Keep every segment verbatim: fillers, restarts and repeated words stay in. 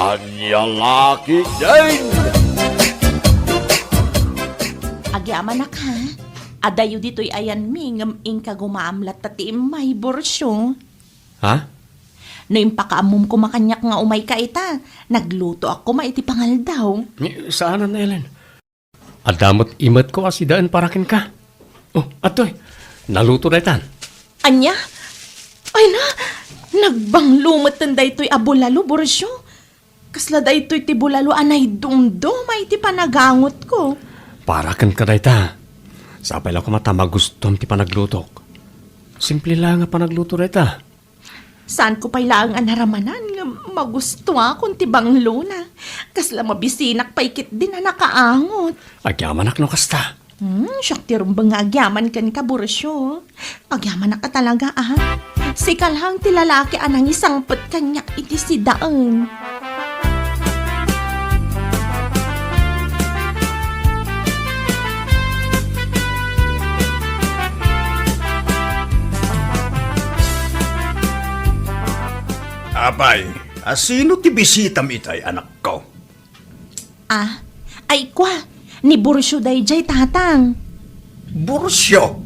Ania la ketdin? Agyamanak, ha? Adayo ditoy ayanmi ngem inka gumaam latta ti immay, Burcio. Ha? No impakaammom koma kaniak nga umayka ita, naglutoak koma iti pangaldaw. Ni, saanen, Ellen. Adda met imetko a sidaen para kenka. Oh, adtoy. Naluto daytan. Ania? Ay na, nagbanglo metten daytoy a bulalo, Burcio. Kasla daytoy ti bulalo a naidumduma iti panagangotko. Para kenka dayta. Sapay la koma ta magustuam ti panaglutok. Simple la nga panagluto dayta. Saanko pay laeng a naramanan nga magustuakon ti banglona. Kasla mabisinak pay ketdin a nakaangot. Agyamanak no kasta. Hmm, siak ti rumbeng nga agyaman kenka, Burcio. Agyamanak a talaga, ah. Sika laeng ti lalaki a nangisangpet kaniak iti sidaen. Apay, a sino ti bisitam itay, anakko? Ah, ay kua, ni Burcio dayjay, tatang. Burcio?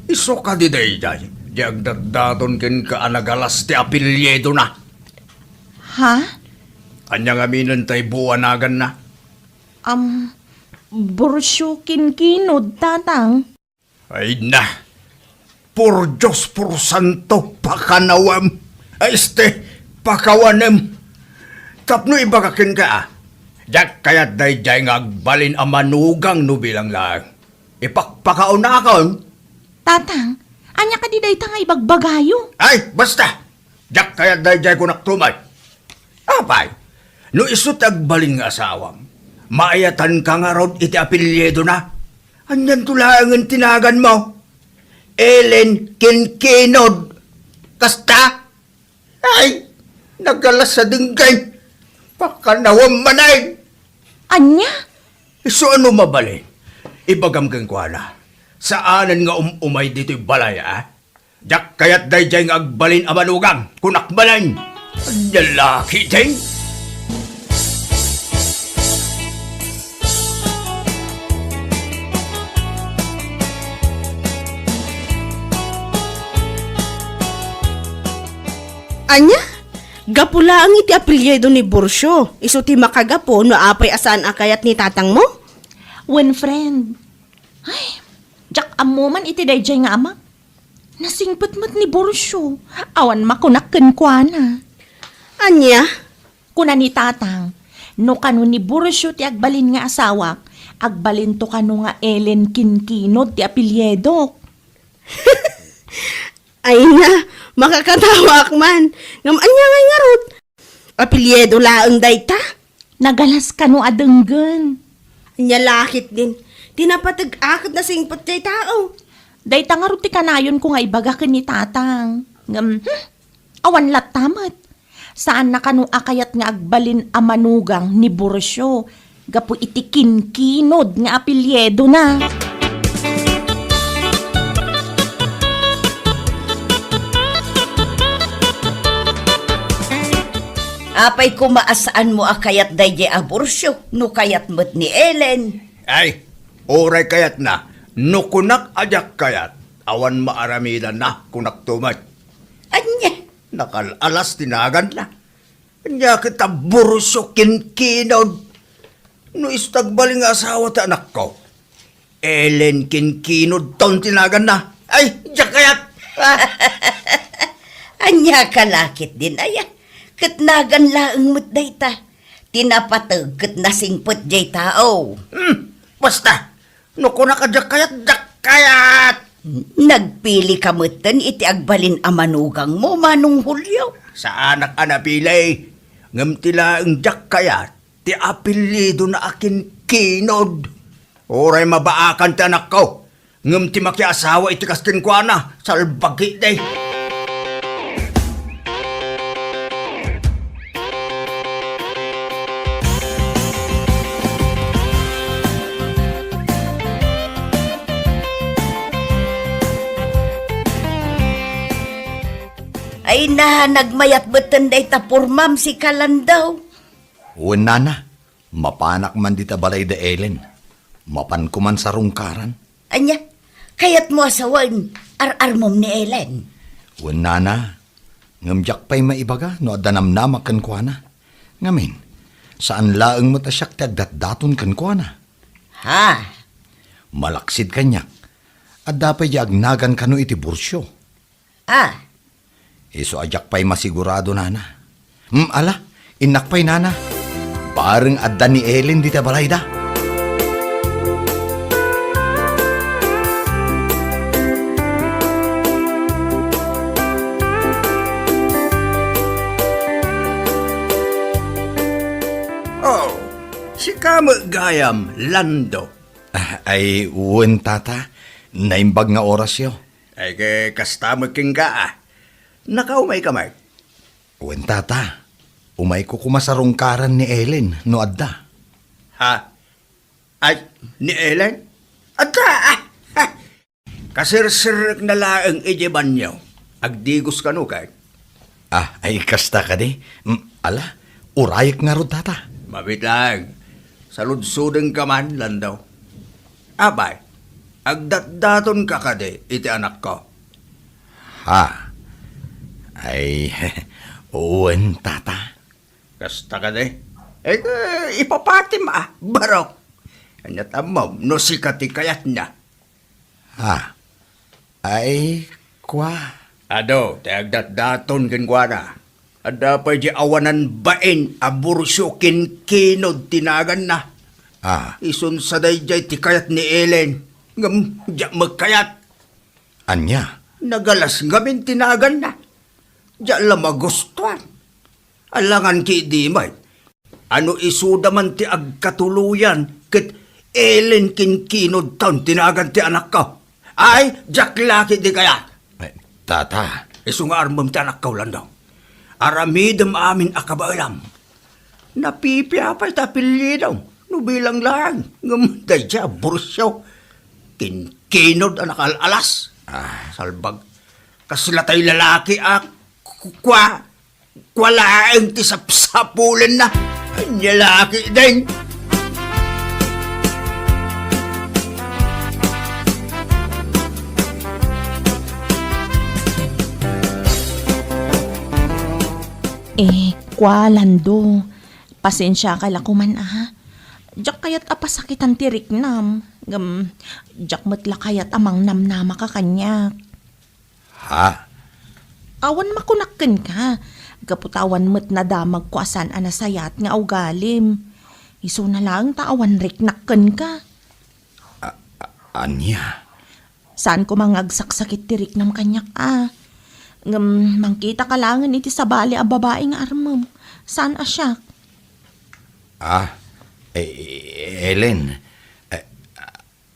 Isu kadi dayjay, di agdatdaton kenka a nagalas ti apelyidona? Ha? Ania ngamin tay buanaganna? Am, Burcio Kinkinod, tatang. Ay na, por Dios, por santo, pakanawem. Ay, este, pakawanem. Tapno ibaga kenka, ah, diak kayat daydiay nga agbalin a manugang no bilang laeng. Ipakpakaunakon. Tatang, ania kadi dayta nga ibagbagayo? Ay, basta! Diak kayat daydiay kunak tumet. Apay, no isu ti agbalin nga asawam, maayatanka ngarud iti apelyidona? Anianto laengen ti naganmo? Ellen Kinkinod. Kasta? Ay, nagalas a denggen. Pakanawem manen. Ania? Isu a no mabalin, ibagam kenkuana, saanen nga um-umay ditoy balay, a? Diak kayat daydiay nga agbalin a manugang, kunak manen. Lalaki din. Ania? Gapu laeng iti apelyido ni Burcio, isu ti makagapu no apay a saan a kayat ni tatangmo? Wen, friend. Ay, diak ammo man iti daydiay nga ama. Nasingpet met ni Burcio. Awan makunak kenkuana. Ania? Kuna ni tatang, no kano ni Burcio ti agbalin nga asawak, agbalinto kano nga Ellen Kinkinod ti apelyidok. Ay na, makakatawaak man. Ngem ania ngay ngarud? Apelyido laeng dayta? Nagalas kano a denggen. Ania la ketdin, ti napateg-ak ket nasingpet diay tao. Dayta ngarud ti kanayonko nga ibaga ken ni tatang. Ngem, hmm, awan latta met. Saanna kano a kayat nga agbalin a manugang ni Burcio gapu iti Kinkinod nga apelyidona. Apay koma a saanmo a kayat daydiay a Burcio no kayat met ni Ellen? Ay, uray kayatna, no kunak a diak kayat, awan maaramidanna, kunakto met. Ania? Nakal-alas ti naganna. Ania ket a Burcio Kinkinod? No isu ti agbalin nga asawa ti anakko, Ellen Kinkinodton ti naganna. Ay, diak kayat! Ania ka la ketdin aya? Ket nagan laeng met dayta. Ti napateg ket nasingpet diay tao. Hmm, basta, no kunak a diak kayat, diak kayat! Nagpili ka metten iti agbalin a manugangmo, Manong Julio? Saanak a napili, ngem ti laeng diak kayat, ti apelyidona a Kinkinod. Uray mabaakan ti anakko, ngem ti makiasawa iti kas kenkuana, salbagi day. Ay na, nagmayat metten dayta pormam, sika Landau. Wen, nana, mapanak man dita balay da Ellen. Mapanko man sarungkaran. Ania? Kayatmo a sawen, ar-armem ni Ellen? Wen, nana, ngem diak pay maibaga no adda namnamak kenkuana. Ngamin, saan laeng met a siak ti agdatdaton kenkuana. Ha? Malaksid kaniak, adda pay di agnagan kano iti Burcio. Ah. Isu a diak pay masigurado, nana. Hmm, ala, innak pay, nana. Bareng adda ni Ellen dita balayda. Oh, sika met gayam, Lando. Ah, ay, wen, tata. Naimbag nga orasyo. Ay, ke, kasta met kenka, a. Nakaumayka met? Wen, tata. Umayko koma sarungkaran ni Ellen no adda. Ha? Ay, ni Ellen? Adda, a! Ha! Kaserserrekna laeng idiay banio. Agdigos kano, kay? Ah, ay, kasta kadi? Mm, ala, urayek ngarud, tata. Mabiit laeng. Saludsodenka man, Lando. Apay, agdatdatonka kadi iti anakko? Ha? Ay, wen, tata. Kasta kadi? Eh, eh, ipapatim, a, barok. Ania ti ammom no sika ti kayatna? Ha? Ay, kua. Adu, ti agdatdaton kenkuana. Adda pay di awanan bain a Burcio Kinkinod ti naganna. Ah. Isun sa daydiay ti kayat ni Ellen. Ngem, diak met kayat. Ania? Nagalas ngamin ti naganna. Diak la magustuan. Alangan ki idi met. Ano isuda man ti agkatuloyan ket Ellen Kinkinod taon ti nagan ti anakko? Ay, diak la ketdi kayat. Eh, tata. Isu nga armem ti anakko, Lando. Aramidem amin a kabaelam. Napipia pay ti apelyidom no bilang laeng. Ngem daydiay a Burcio Kinkinod a nakaal-alas. Ah. Salbag. Kasla tay lalaki a ku-, kua, kua laeng ti sapsapulenna. Ania la ketdin? Eh, kua, Lando, pasensiaka la koman, a. Diak kayat a pasakitan ti riknam. Ngem, diak met la kayat a mangnamnamaka kaniak. Ha? Awan makunak kenka. Gapu ta awan met nadamagko a saan a nasayaat nga ugalim. Isuna laeng ta awan riknak kenka. A-, a-, ania? Saan koma nga agsaksakit ti riknam kaniak, a. Ngem mangkitaka laengen iti sabali a babai nga armem. Saan a siak. Ah, eh, Ellen, eh,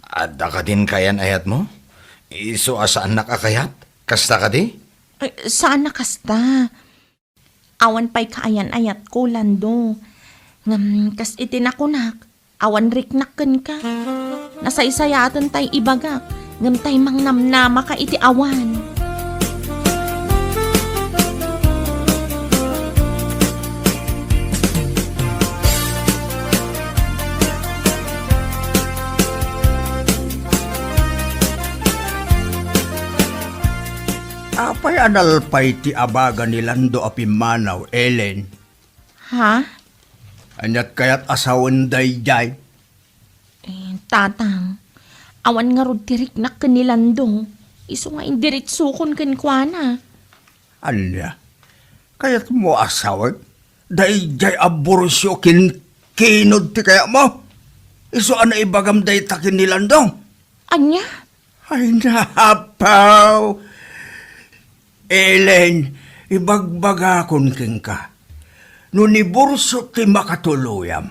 adda kadin kaayan-ayatmo? Isu a saannak a kayat? Kasta kadi? Ay, saan a kasta. Awan pay kaayan-ayatko, Lando. Ngem kas iti nakunak, awan riknak kenka. Nasaysayaaten tay ibagak, ngem tay mangnamnamaka iti awan. Apay a nalpay ti abaga ni Lando a pimmanaw, Ellen? Ha? Aniat kayat a sawen daydiay? Eh, Tatang, awan ngarud ti riknak ken ni Lando. Isu nga indiritsokon kenkuana. Ania? Kayatmo a sawen? Daydiay a Burcio Kinkinod ti kayatmo? Isu a naibagam dayta ken ni Lando? Ania? Ay, napaw! Ellen, ibagbagakon kenka, no ni Burcio ti makatuluyam,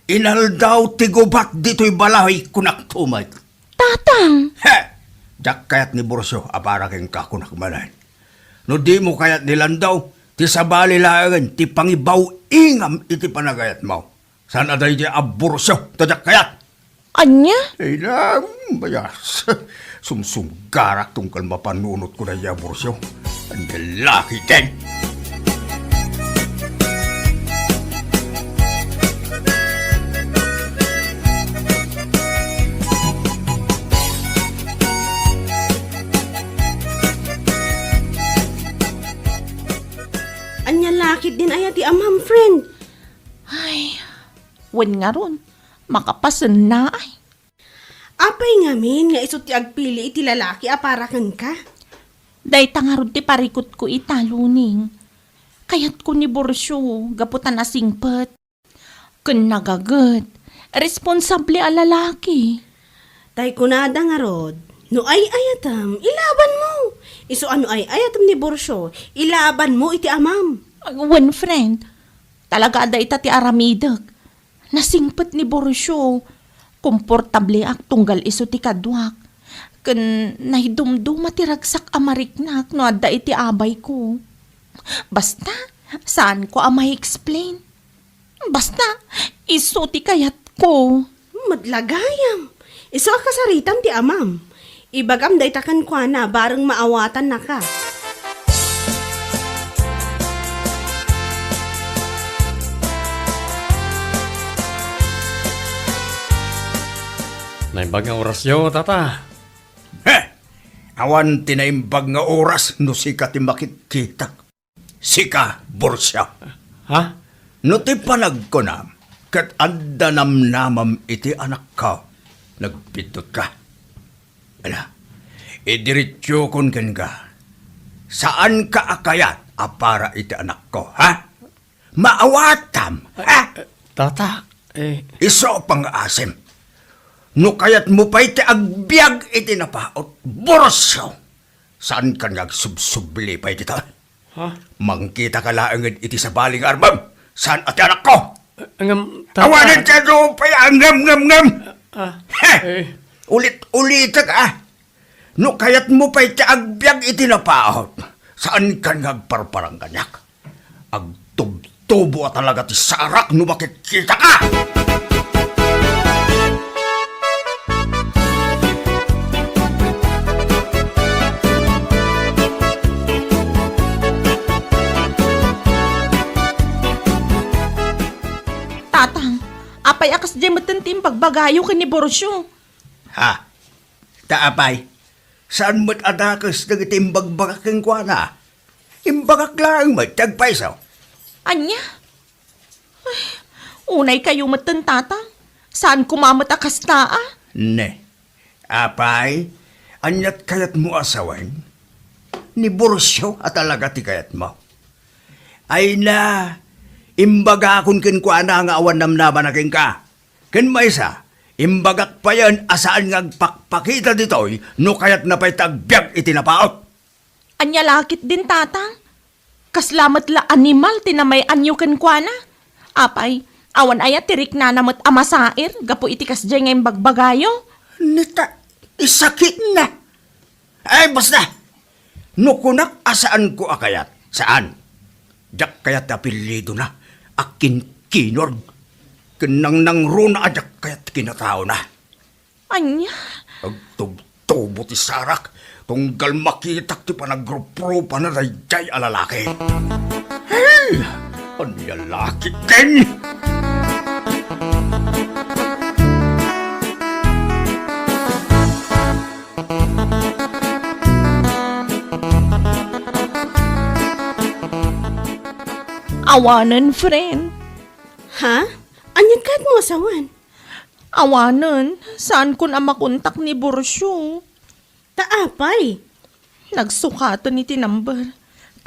inaldaw ti gubat ditoy balay, kunak to met. Tatang! He! Diak kayat ni Burcio a para kenka, kunak manen. No dimo kayat ni Lando, ti sabali laengen ti pangibaw-ingam iti panagayatmo. Saan a daydiay a Burcio ta diak kayat? Ania? Ay, na, mm, bayas. Sumsumgarak tunggal mapanunotko daydiay a Burcio. Ania la ketdin? Nalakid din aya ti amam, friend? Ay, wen ngarud, makapasenna ay. Apay ngamin nga isu ti agpili iti lalaki a para kenka? Dayta ngarud ti parikutko ita, Luning. Kayatko ni Borcio gapu ta nasingpet ken nagaget, responsable a lalaki. Tay kunada ngarud, no ay-ayatem, ilabanmo. Isu a no ay-ayatem ni Borcio, ilabanmo iti amam. Wen, friend, talaga a dayta ti aramidek. Nasingpet ni Borcio. Komportableak tunggal isu ti kaduak. Ken naidumduma ti ragsak a mariknak no adda iti abayko. Basta, saanko a ma-explain. Basta, isu ti kayatko. Met la gayam. Isu a kasaritam ti amam. Ibagam dayta kenkuana bareng maawatannaka. Naimbag nga orasyo, tata. He! Awan ti naimbag nga oras no sika ti makitkitak. Sika, Borcio. Ha? No ti panagkunam, ket adda namnamam iti anakko, nagpiddotka. Ala, idiretsokon kenka. Saanka a kayat a para iti anakko, ha? Maawatam, ha? Eh, tata, eh. Isu a pangngaasim. No kayatmo pay ti agbiag iti napaut, Borcio, saankan nga agsubsubli pay dita. Ha? Mangkitaka laeng iti sabali nga armem. Saan a ti anakko? Ngem, tata. Awanen ti adu pay a ngem, ngem, ngem. Ah, he! Eh. Ulit-ulitek, ah. No kayatmo pay ti agbiag iti napaut, saankan nga agparparang kaniak. Agtubtubo a talaga ti sarak no makitkitaka! Tatang, apay a kasdiay metten ti imbagbagayo ken ni Borcio? Ha? Ta apay, saan met a dakes dagiti imbagbagak kenkuana? Imbagak laeng met ti agpayso. Ania? Ay, unay kayo metten, Tatang. Saan koma met a kasta, a? Ne. Apay, aniat kayatmo a sawen? Ni Borcio a talaga ti kayatmo. Ay na, imbagakon kenkuana nga awan namnamana kenka. Ken maysa, imbagak payen a saan nga agpakpakita ditoy no kayatna pay ti agbiag iti napaut. Ania la ketdin, Tatang? Kasla met la animal ti namay-anyo kenkuana? Apay, awan aya ti riknana met a masair gapu iti kasdiay nga imbagbagayo? Nita, isakitna. Ay, basta! No kunak a saanko a kayat, saan. Diak kayat ti apellidona a kinkinor. Ken nangnangruna a diak kayat ti kinataona. Ania? Agtubtubo ti sarak, tunggal makitak ti panagrupropana daydiay a lalaki. Hey! Ania la ketdin? Awanen, friend. Ha? Aniat kayatmo a sawen? Awanen, saankon a makontak ni Borcio. Ta apay? Nagsukaten iti number,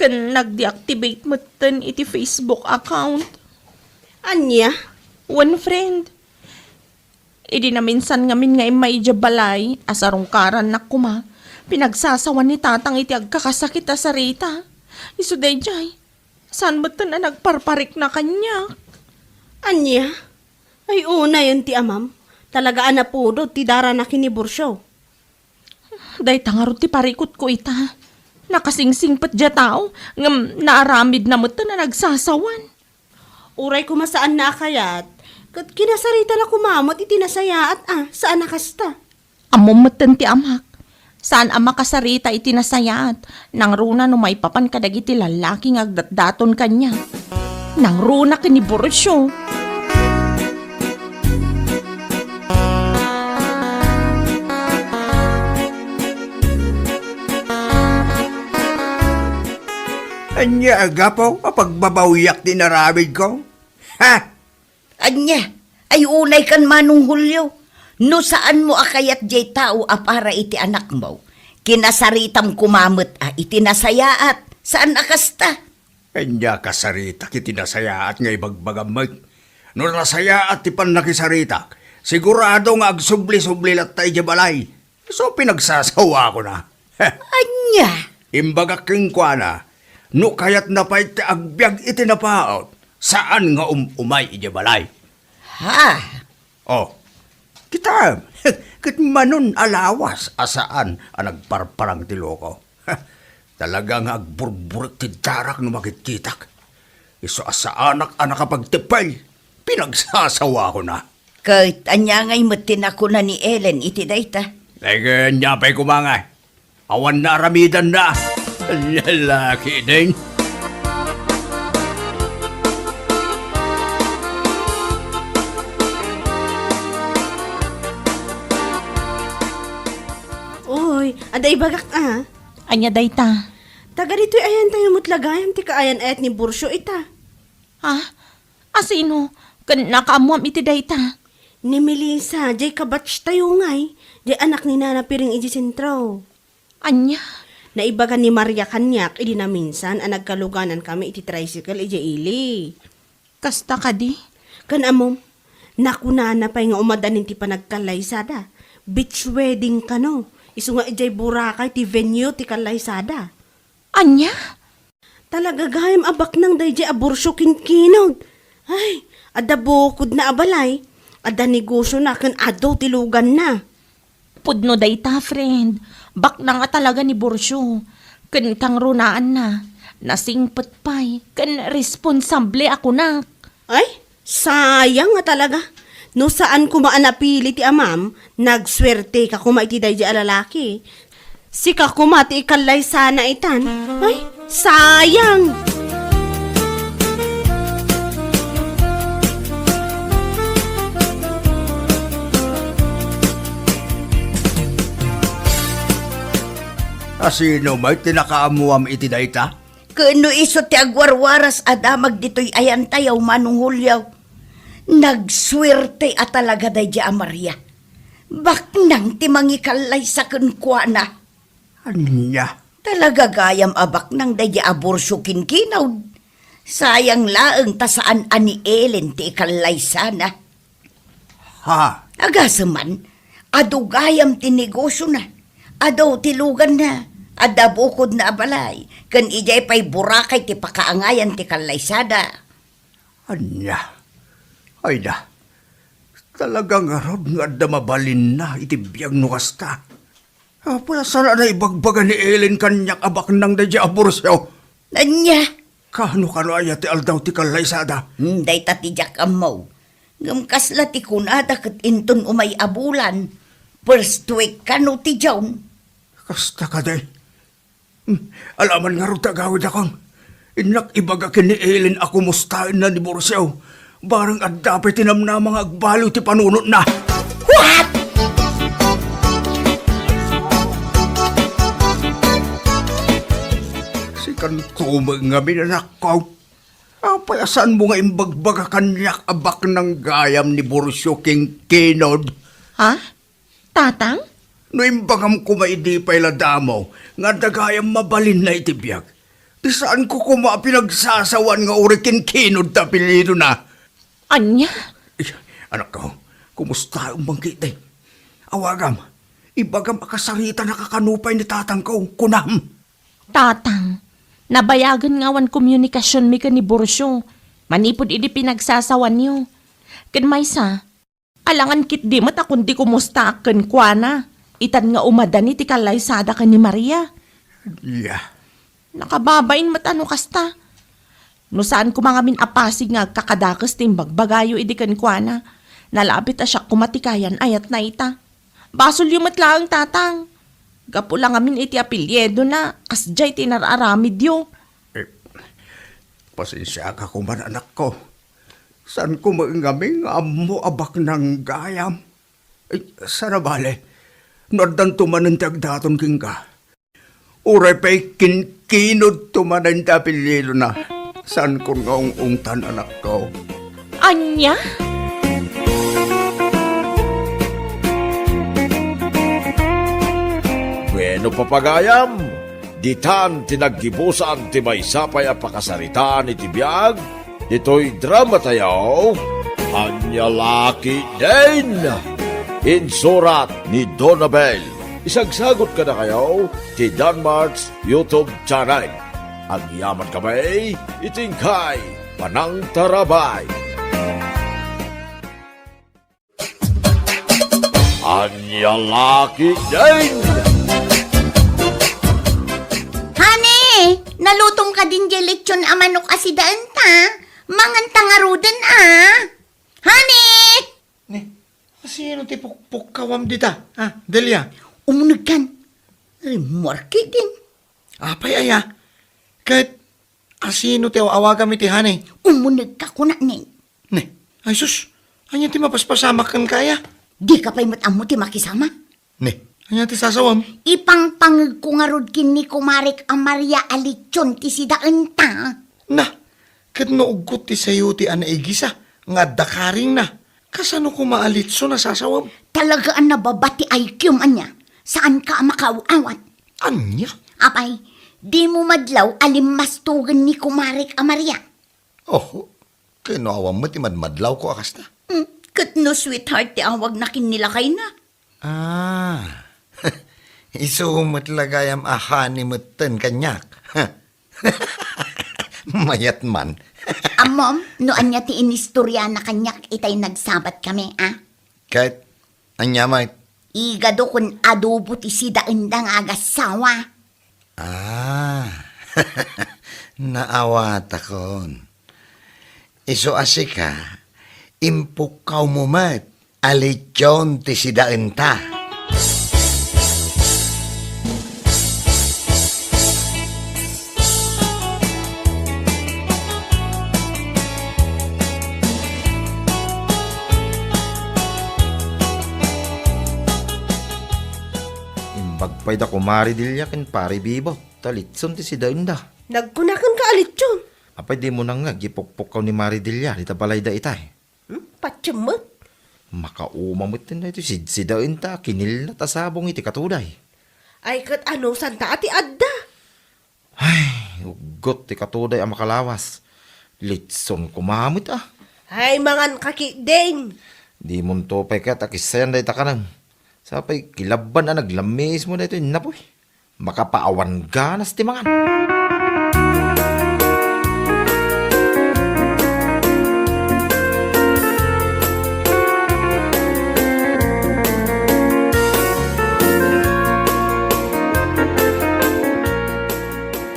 ken nag-deactivate metten iti Facebook account. Ania? Wen, friend. Idi naminsan ngamin nga immay idiay balay a sarungkarannak koma, pinagsasawan ni Tatang iti agkakasakit a sarita. Isu daydiay, saan metten a nagparparikna kaniak. Ania? Ay, unayen ti amam. Talaga a napudot ti darana ken ni Borcio. Dayta ngarud ti parikutko ita. Nakasingsingpet diay tao, ngem naaramidna metten a nagsasawan. Uray koma saanna a kayat, ket kinasaritana koma met iti nasayaat a, saan a kasta. Ammom metten ti amak. Saan a makasarita iti nasayaat. Nangruna no maipapan kadagiti lallaki nga agdatdaton kaniak. Nangruna ken ni Borcio. Ania, Agapo, a pagbabawiak ti inaramidko? Ha? Ania, ay unay kan Manong Julio, no saanmo a kayat jay tao a para iti anakmo, kinasaritam koma met a iti nasayaat, saan a kasta? Ania kasaritak iti nasayaat nga ibagbagam met? No nasayaat ti pannakisaritak, sigurado nga agsubli-subli latta idiay balay. So, pinagsasawakona. Ania? Imbagak kenkuana, no kayatna pay ti agbiag iti napaut, saan nga um-umay idiay balay. Ha? Oh, kitam, ket manon a lawas a saan a nagparparang ti loko. Talaga nga agburburek ti darak no makitkitak. Isu a saanak a nakapagteppel, pinagsasawakona. Ket ania ngay met ti nakuna ni Ellen iti dayta? Ay, ania pay koma nga? Awan naaramidanna. Lalaki din. Uy, adda ibagak a. Ania dayta? Taga ditoy ayantayo met la gayam ti kaayan-ayat ni Burcio ita. Ha? Asino? Ken nakaammoam iti dayta? Ni Melissa, jay kabatchtayo ngay, jay anak ni Nana Piring iti sentro. Ania? Naibaga ni Maria kaniak idi naminsan a nagkaluganankami iti tricycle idiay ili. Kasta kadi? Ken ammom, nakunana pay nga umadanin ti panagkallaysada. Beach wedding kano. Isu nga idiay Boracay ti venue ti kallaysada. Ania? Talaga gayam a baknang daydiay a Burcio ken Kinod. Ay, adda bukodna a balay, adda negosiona ken adu ti luganna. Pudno dayta, friend. Baknang a talaga ni Burcio. Ken kangrunaanna, nasingpet pay, ken responsable a kunak. Ay, sayang nga talaga. No saan koma a napili ti amam, nagsuerteka koma iti daydiay a lalaki. Sika koma ti ikallaysana itan. Ay, sayang! Asino met ti nakaammoam iti dayta? Ken no isu ti agwarwaras a damag ditoy ayantayo, Manong Julio, nagsuerte a talaga daydiay a Maria. Baknang ti mangikallaysa kenkuana. Ania? Talaga gayam a baknang daydiay a Burcio ken Kinod. Sayang laeng ta saan a ni Ellen ti ikallaysana. Ha? Agasem man, adu gayam ti negosiona, adu ti luganna, adda bukodna a balay, ken idiay pay Boracay ti pakaangayan ti kallaysada. Ania? Ayda, talaga ngarud nga adda mabalinna iti biag no kasta. Apay a saan a naibagbaga ni Ellen kaniak a baknang daydiay a Burcio? Ania? Kano, kano aya ti aldaw ti kallaysada? Hmm, dayta ti diak ammo. Ngem kasla ti kunada ket inton umay a bulan, first week kano ti June. Kasta kadi? Hmm, alaman ngarud ti agawidakon. Innak ibaga ken ni Ellen a kumustaenna ni Burcio. Bareng adda pay ti namnama nga agbaliw ti panunotna. What? Sikan koma ngamin, anakko. Apay a saanmo nga imbagbaga kaniak a baknang gayam ni Burcio ken Kinod? Ha? Tatang? No imbagam koma idi pay la damo nga adda gayam mabalinna iti biag, ti saanko koma a pinagsasawan nga uray ken Kinod ti apelyidona. Ania? Ay, anakko, kumustaem man ketdi? Awagam, ibagam a kasaritanaka kano pay ni tatangko, kunam. Tatang, nabayagen nga awan komunikasionmi ken ni Burcio manipud idi pinagsasawanyo. Ken maysa, alangan ketdi met a kundi kumustaak kenkuana, itan nga umadani ti kallaysada ken ni Maria. Ya. Nakababain met a no kasta. No saan koma ngamin a pasig nga agkakadakes ti imbagbagayo idi kenkuana, nalabit a siak koma ti kayan-ayatna ita. Basolyo met laeng, Tatang. Gapu la ngamin iti apelyidona, kasdiay ti inar-aramidyo. Eh, pasensiaka koma, anakko. Saanko met ngamin nga ammo a baknang gayam. Eh, saan a bale, no addanto manen ti agdaton kenka. Uray pay ken Inudto manen ti apelyidona. Saankon nga ung-ungtan, anakko. Ania? Bueno, papagayam, ditan ti naggibusan ti maysa pay a pakasaritaan iti biag ditoy dramatayo, Ania La Ketdin. Insurat ni Donabel. Isagsagut kadakayo ti Danmark's YouTube channel. Agyaman kami iti inkay panangtarabay. Ania La Ketdin! Honey, nalutom kadin diay lechon a manok a sidaenta? Manganta ngaruden a. Honey! Ni, asino ti pukpukkawam dita? Ah, Delia? Umunegkan. Rimmuar ketdin. Apay aya? Ket asino ti aw-awagam iti honey? Umunegka, kuna ni. Ne, ay sus, ania ti mapaspasamak kenka aya? Dika pay met ammo ti makisama. Ne, ania ti sasawam? Ipangpangegko ngarud ken ni kumarek a Maria a lechon ti sidaenta. Na, ket no uggot ti sayo ti a naigisa nga adda karingna, kasano koma a lechon a sasawam? Talaga a nababa ti I Q-m, ania? Saanka a makaaw-awat. Ania? Apay, dimo madlaw a limmastogen ni kumarek a Maria? Oho, ket no awan met ti madmadlawko a kasta. Hmm, ket no sweetheart ti awagna ken ni lakayna? Ah, isu met la gayam a honey metten kaniak. Mayat man. Ammom, no ania ti inistoriana kaniak itay nagsabat kami, a? Ket ania met? Igado ken adobo ti sidaenda nga agassawa. Ah, naawatakon. Isu a sika, impukkawmo met a lechon ti sidaenta. Imbag pay da Kumare Delia ken Pare Bibot ta lechon ti sidaenda. Nagkuna kenka a lechon. Apay, dimo nangngeg ti pukpukkaw ni Mare Delia dita balayda itay? Hmm? Patiem met. Makauma met daytoy sidsidaenta a kinillat a sabong iti katuday. Ay, ket anusanta a ti adda? Ay, uggot ti katuday a makalawas. Lechon koma met a. Ay, manganka ketdin. Dimonto pay ket a kissayan dayta kanem. Sapay kilabban a naglammiismo daytoy innapoy. Makapaawan ganas ti mangan.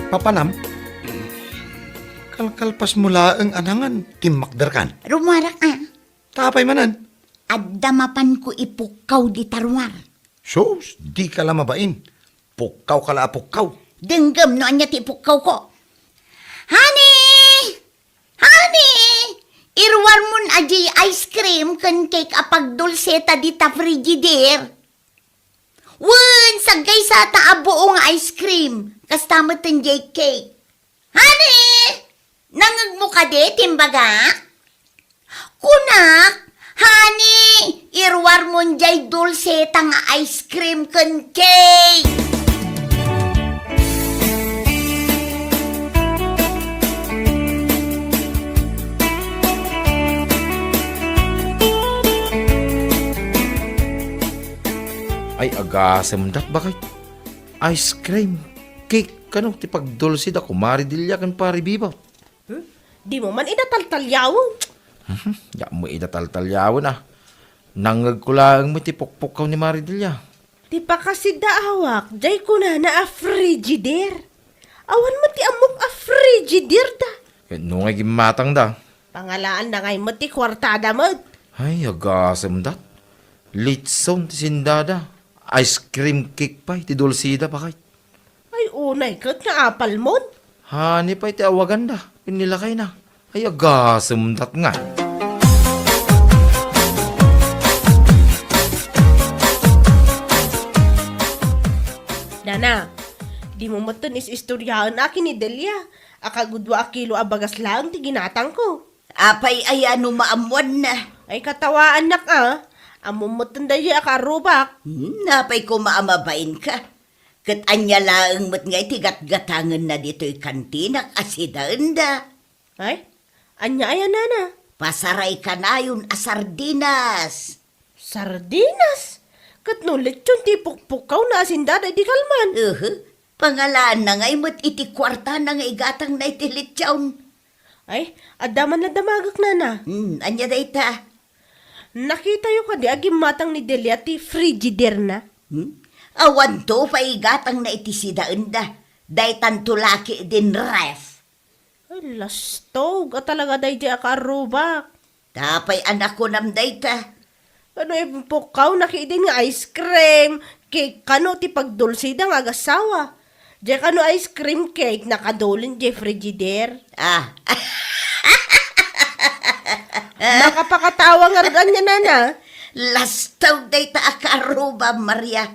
Papanam, kalkalpasmo laeng a nangan, timmakderkan. Rummuarak a. Ta apay manen? Adda mapanko ipukkaw dita ruar. Sus, dika la mabain. Pukkawka la a pukkaw. Denggem no ania ti ipukkawko. Honey! Honey! Iruarmon a diay ice cream ken cake a pagdulseta dita frigider. Wen, saggaysata a buo nga ice cream. Kasta met diay cake. Honey! Nangngegmo kadi ti imbagak? Kunak, honey, iruarmon diay dulseta nga ice cream ken cake. Ay, agasem dat, bakit? Ice cream, cake, kano ti pagdulsi da Kumare Delia ken Pare Bibot? Hmm? Dimo man ida taltaliawen. Mhm, diak met ida taltaliawen a. Nangngegko laeng met ti pukpukkaw ni Mare Delia. Ti pakasidaawak, diay kunana a frigider. Awan met ti ammok a frigider da. Ket no ngay gimmatang da? Pangalaanda ngay met ti kuartada met. Ay, agasem dat. Litson ti sindada. Ice cream cake pay ti dulsida, bakit? Ay, unay ket nga apalmon. Honey pay ti awaganda ken ni lakayna. Ay, agasem dat nga. Nana, Dimo metten is-istoryaen a ken ni Delia a kagudua a kilo a bagas laeng ti ginatangko. Apay aya no maammoanna? Ay, katawaannak a. Ammom metten daydiay a kaarrubak. Hmm, apay koma a mabainka? Ket ania laeng met ngay ti gatgatangenna ditoy kantinak a sidaenda? Ay, ania aya, nana? Pasaray kanayon a sardinas. Sardinas? Ket no lechon ti ipukpukkawna a sindada idi kalman? Uhu. Pangalaanna ngay met iti kuartana nga igatangna iti lechon. Ay, adda man la damagek, nana. Hmm, ania dayta? Nakitayo kadi a gimmatang ni Delia ti Frigidaire-na? Hmm? Awanto pay igatangna iti sidaenda. Daytanto la ketdin ref. Ay, lastog a talaga daydiay a kaarrubak. Apay a nakunam dayta? Kano impukkawna ketdin nga ice cream, cake, kano ti pagdulsida nga agasawa? Diay kano ice cream cake, nakadulin diay Frigidaire. Ah. Makapakatawa ngarud ania, nana? Lastog dayta a kaarrubak, Maria.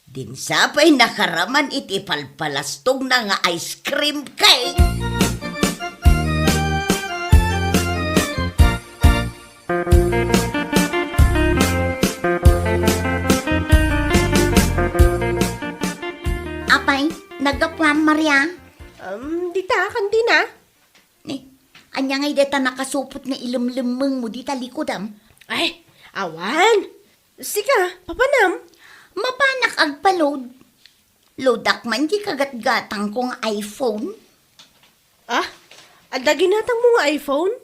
Dinsa pay nakaraman iti palpalastogna nga ice cream cake. Apay, naggapuam, Maria? Um, dita, kantina. Ni, ania ngay dayta nakasupot nga ilemlemmengmo dita likodam? Ay, awan. Sika, papanam? Mapanak agpa-load. Loadak man ti kagatgatangko nga iPhone. Ah, adda ginatangmo nga iPhone?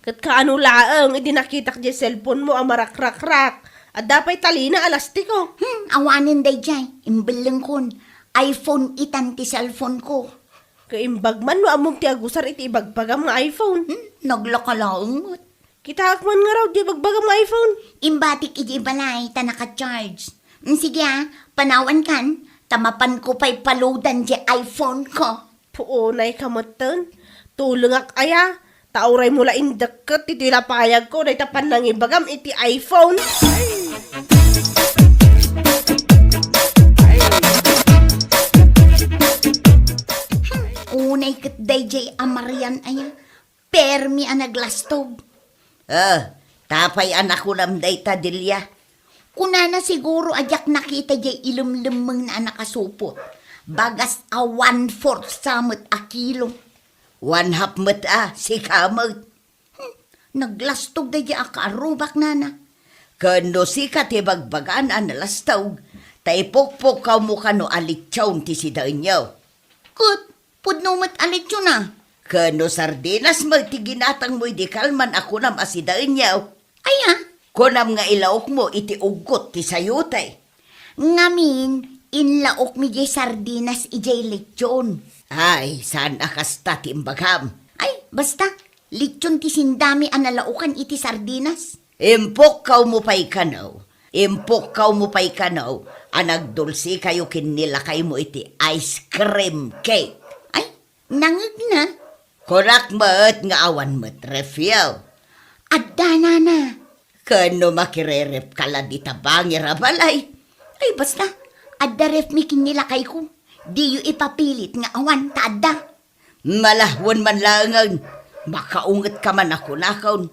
Ket kaano laeng idi nakitak diay cellphone-mo a marakrakrak? Adda pay talina a lastiko. Hmm, awanen daydiay. Imbellengkon. iPhone itan ti cellphone-ko. Kaimbag man no ammom ti agusar iti ibagbagam nga iPhone. Hmm, naglaka laeng met. Kitaek man ngarud diay ibagbagam nga iPhone. Imbatik idiay balay ta naka-charge. Mm, sige a, panawankan, ta mapanko pay pa-loadan diay iPhone-ko. Puonay ka metten. Tulengak aya, ta uraymo la indekket ditoy lapayagko dayta pannangibagam iti iPhone. Hmm, unay ket daydiay a Marian aya. Permi a naglastog. Ah, apay a nakunam dayta, Delia? Kunana siguro a diak nakita diay ilemlemmengna a nakasupot. Bagas a one-fourth sa met a kilo. One-half met a, sika met. Hmm, naglastog daydiay a kaarrubak, nana. Ken no sika ti bagbagana a nalastog, ta ipukpukkawmo kano a lechon ti sidaenyo. Ket pudno met a lechon a. Ken no sardinas met ti ginatangmo idi kalman a kunam a sidaenyo. Aya? Kunam nga ilaokmo iti uggot ti sayote. Ngamin, inlaokmi diay sardinas idiay lechon. Ay, saan a kasta ti imbagam? Ay, basta, lechon ti sindami a nalaokan iti sardinas. Impukkawmo pay kano, impukkawmo pay kano a nagdulsikayo ken ni lakaymo iti ice cream cake. Ay, nangegna. Kunak met nga awan met refyo. Adda, nana. Ken no makirerepka la dita bangir a balay. Ay, basta, adda refmi ken ni lakayko. Diyo ipapilit nga awan ta adda. Malahuen man laengen, makaungetka man a kunakon.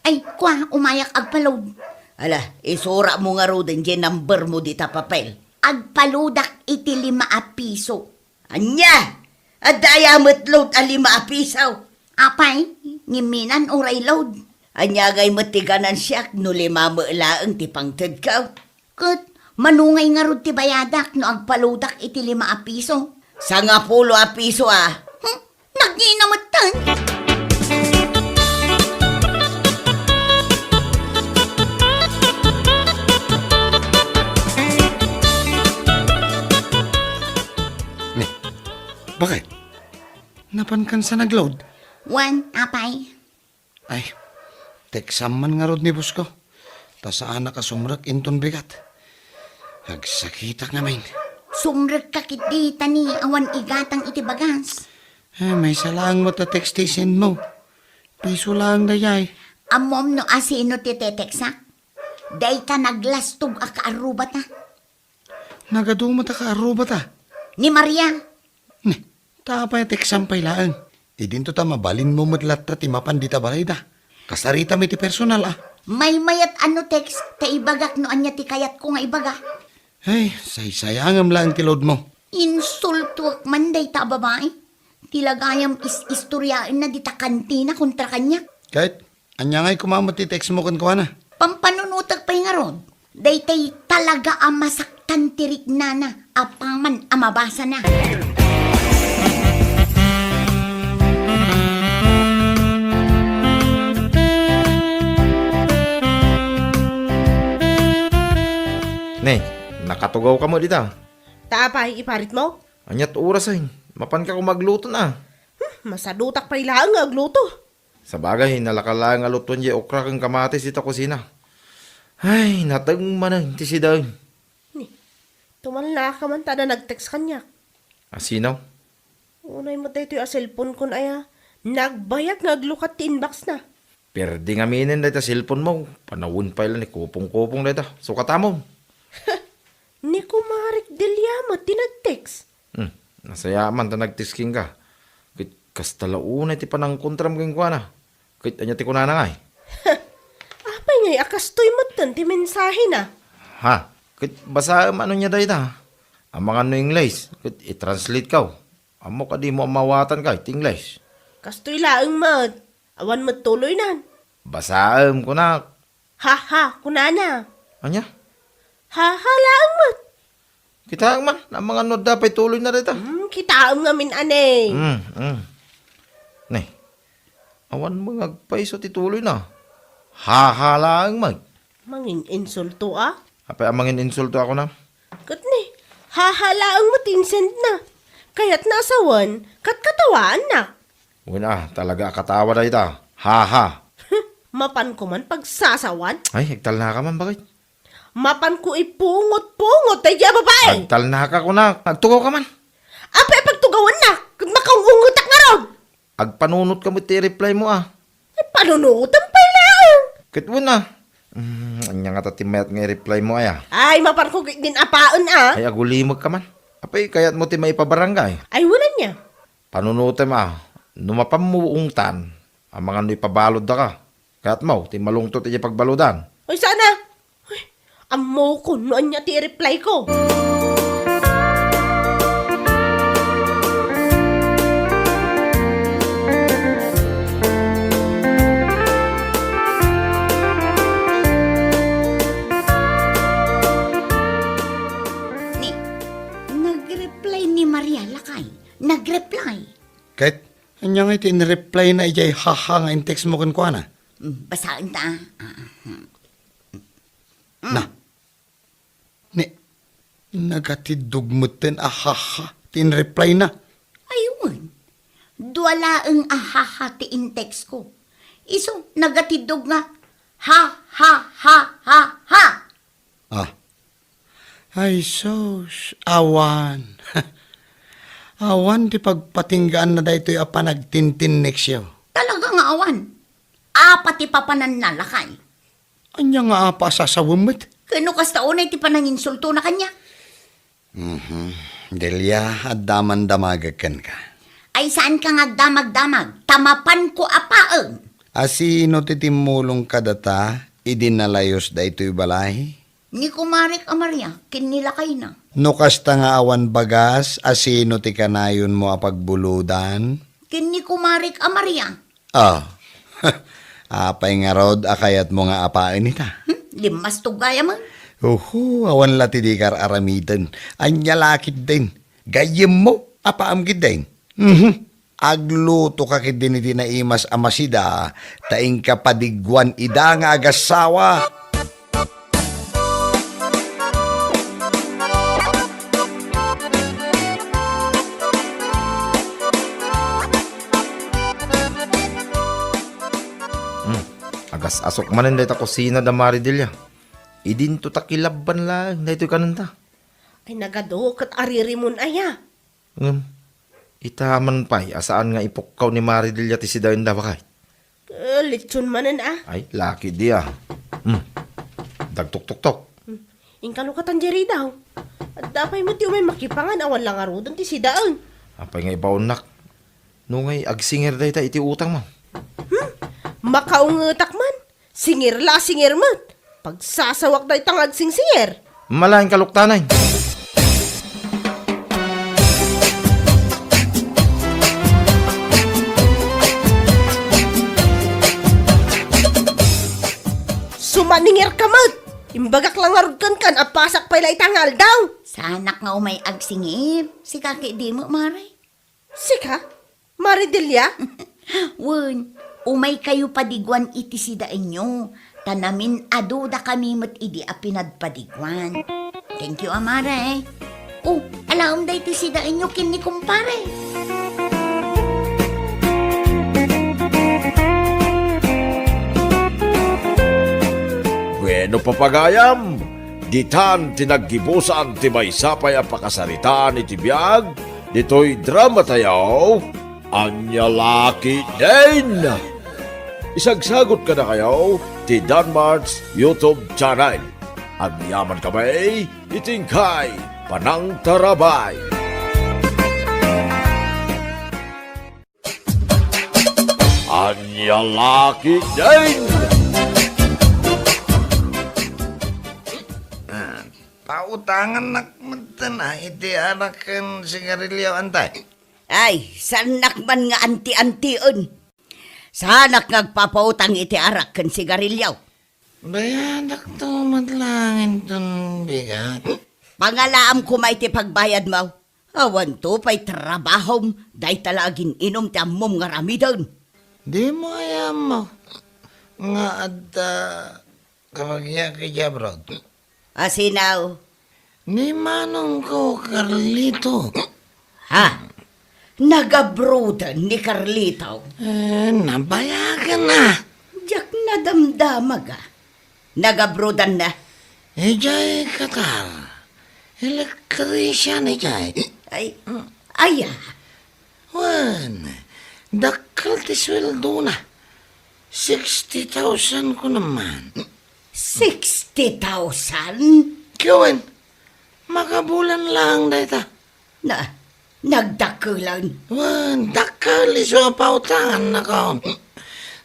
Ay, kua, umayak agpa-load. Ala, isuratmo ngaruden diay numbermo dita papel. Agpa-loadak iti lima a piso. Ania? Adda aya met load a lima a piso? Apay, ngimminan uray load. Ania ngay met ti ganansiak no lima met laeng ti pangtedko? Ket mano ngay ngarud ti bayadak no agpa-loadak iti lima a piso? Sangapulo a piso a. Hmm? Nagngina metten? Ni, bakit? Napankan sa nag-load? Wen, apay. Ay, teksam man ngarud ni boss ko. Ta saanak a sumrek inton bigat. Agsakitak ngamin. Sumrekka ketdi ta ni awan igatang iti bagas. Eh, maysa laeng met a text ti isend mo. Piso laeng dayay. Ammom no asino ti teteksak? Dayta naglastog a kaarrubata. Nagadu met a kaarrubata. Ni Maria. Ta apay a teksam pay laeng? Idinto ta mabalinmo met latta ti mapan dita balayda. Kasarita mi ti personal, a. Maymayat a no text, ta ibagak no ania ti kayatko nga ibaga. Ay, saysayangem laeng ti load mo. Insultuak man dayta a babai. Ti lagayam is-istoriaenna dita kantina kontra kaniak. Ket, ania ngay koma met ti text mo kenkuana? Pampanunotek pay ngarud. Daytay talaga a masaktan ti riknana apaman a mabasana. Ne, nakatugawka met dita. Ta apay, iparitmo? Aniat orasen? Mapanka koma agluto na. Hmm, masadutak pay laeng nga agluto. Sabagay, nalaka laeng a lutoen diay okra ken kamatis ita kusina. Ay, nateng manen ti sidaen. Ni, tumalnaka man ta adda nag-text kaniak. A sino? Unay met daytoy a cellphone kon aya. Nagbayag nga aglukat ti inbox na. Perdi ngaminen dayta cellphone mo. Panawen pay la ni kupong-kupong dayta. Sukatamon. Ni Kumarik Delia met ti nag-text. Hmm, nasayaat man ta nag-text kenka. Ket kasta la unay ti panangkontram kenkuana. Ket ania ti kunana ngay? Apay ngay a kastoy metten ti mensahena? Ha? Ket basaem ano nia dayta? Amangan no English, ket i-translate kaw. Ammok a dimo a maawatan kay ti English. Kastoy laeng met. Awan met tuloynan. Basaem, kunak. Ha, ha, kunana. Ania? Ha, ha, laeng met. Kitaem man, amangan no adda pay tuloyna dayta. Hmm, kitaem ngamin, ane. Hmm, hmm. Ne. Awan met nga agpayso ti tuloyna. Ha, ha, laeng met. Mangin-insulto, a? Apay a mangin-insulto a kunam? Ket ne, ha, ha, laeng met ti insendna. Kayatna a sawen, ket katawaanna. Wen a, talaga a katawa dayta. Ha, ha. Mapanko man pagsasawan? Ay, agtalnaka man, baket? Mapanko ipungot-pungot daydiay a babai. Agtalnaka, kunak. Agtugawka man. Apay a pagtugawannak? Ket makaung-ungetak ngarud. Agpanunotka met ti i-reply mo, a. Ay, panunotem pay laeng. Ket wen a. Hmm, ania ngata ti mayat nga i-reply mo, aya? Ay, mapanko ketdin apaen, a. Ay, agulimekka man. Apay, kayatmo ti maipabarangay? Ay, wen ania. Panunotem, a. No mapanmo ungtan, amangan no ipabaloddaka. Kayatmo ti malungtot idiay pagbaludan? Ay, saan a? Ay, ammokon no ania ti i-reply ko. Ni, nag-reply ni Maria, lakay. Nag-reply. Ket, ania ngay ti in-reply na idiay haha nga in-text mo kenkuana? Mm, basaen ta. Ah, ah, hmm. Na. Ni, nagatiddog metten a haha ti in-reply na. Ay, wen. Dua laeng a haha ti in-text ko. Isu, nagatiddog nga ha, ha, ha, ha, ha. Ah. Ay, sus, awan. Awan ti pagpatinggaan na daytoy a panagtintinneksyo. Talaga nga awan. Apa ti papananna, lakay? Ania nga apa a sasawem met? Ken no kasta unay ti pananginsultona kaniak? Mhm. Delia, adda man damagek kenka. Ay, saanka nga agdamagdamag, ta mapanko a paen. A sino ti timmulong kadata idi nalayos daytoy balay? Ni kumarek a Maria ken ni lakayna. No kasta nga awan bagas, a sino ti kanayonmo a pagbuludan? Ken ni kumarek a Maria. Ah, apay ngarud a kayatmo nga apaen ita? Hmm? Limmastog gayam. Uhu, awan la ti dika ar-aramiden. Ania la ketdin? Gayyemmo, apaam ketdin. Mhm. Aglutoka ketdin iti naimas a masida, ta inka padigguan ida nga agassawa. Hmm. Agas-asok manen dayta kusina da Maridelia. Idinto ta kilabban laeng daytoy kanenta. Ay, nagadu ket aririmon aya. Ngem, ita man pay a saan nga ipukkaw ni Maridelia ti sidaenda, baket? Eh, litson manen, a. Ay, laki di, a. Hmm. Dagtoktok. Hmm. Inka lukatan diay ridaw. Adda pay met ti umay makipangan, awan la ngaruden ti sidaen. Apay nga ibaonnak? No ngay agsinger dayta iti utang, ma'am. Hmm? Makaungetak man. Singer la, singer met. Pagsasawak dayta nga agsingsinger. Malain kaluktanan. Sumaningerka met. Imbagak la ngarud kenka, apasak pay la ita nga aldaw. Saanak nga umay agsingir. Sika ket dimo, Mare. Sika? Mare Delia? Wen, umaykayo padiguan iti sidaenyo, ta namin-adudakami met idi a pinadpadiguan. Thank you, a Mare. O, alaem daytoy sidaenyo ken ni kumpare. Bueno, papagayam, ditan ti naggibusan ti maysa pay a pakasaritaan iti biag ditoy dramatayo, Ania La Ketdin. Isagsagot kadakayo ti Danmart's YouTube channel. Agyamankami iti inkay panangtarabay. Ania La Ketdin. Ah, pautangannak metten a iti arak ken sigarilio, antay. Ay, saannak man nga anti-antien. Saanak nga agpapautang iti arak ken sigarilio. Bayadakto met laeng inton bigat. Pangalaam koma iti pagbayadmo. Awanto pay trabahom, dayta la agin-inum ti ammom nga aramiden. Dimo aya ammo nga adda kabagiak idiay abroad? A sino? Ni manongko, Carlito. Ha? Nagabroaden ni Carlito? Eh, nabayagen a. Diak nadamdama, a. Nagabroaden na? Idiay Qatar. Electrician idiay. Ay, aya? Wen, dakkel ti sueldona. Sixty thousand kuno man. Sixty thousand? Ket wen, makabulan laeng dayta. Na, nagdakkelen. Wen, dakkel isu a pautangannakon.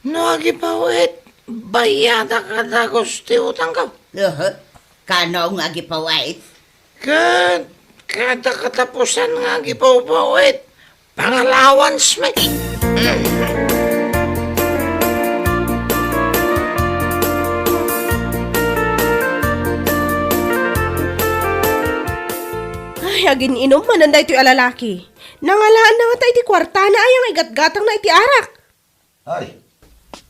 No agipaw-it, bayadak a dagus ti utangko. Aha. Kano nga agipaw-it? Ket kada katapusan nga agipaw-it, pangalawansmi. Ay, agin-inum manen daytoy a lalaki. Nangalaanna ngata iti kuartana aya nga igatgatangna iti arak. Ay,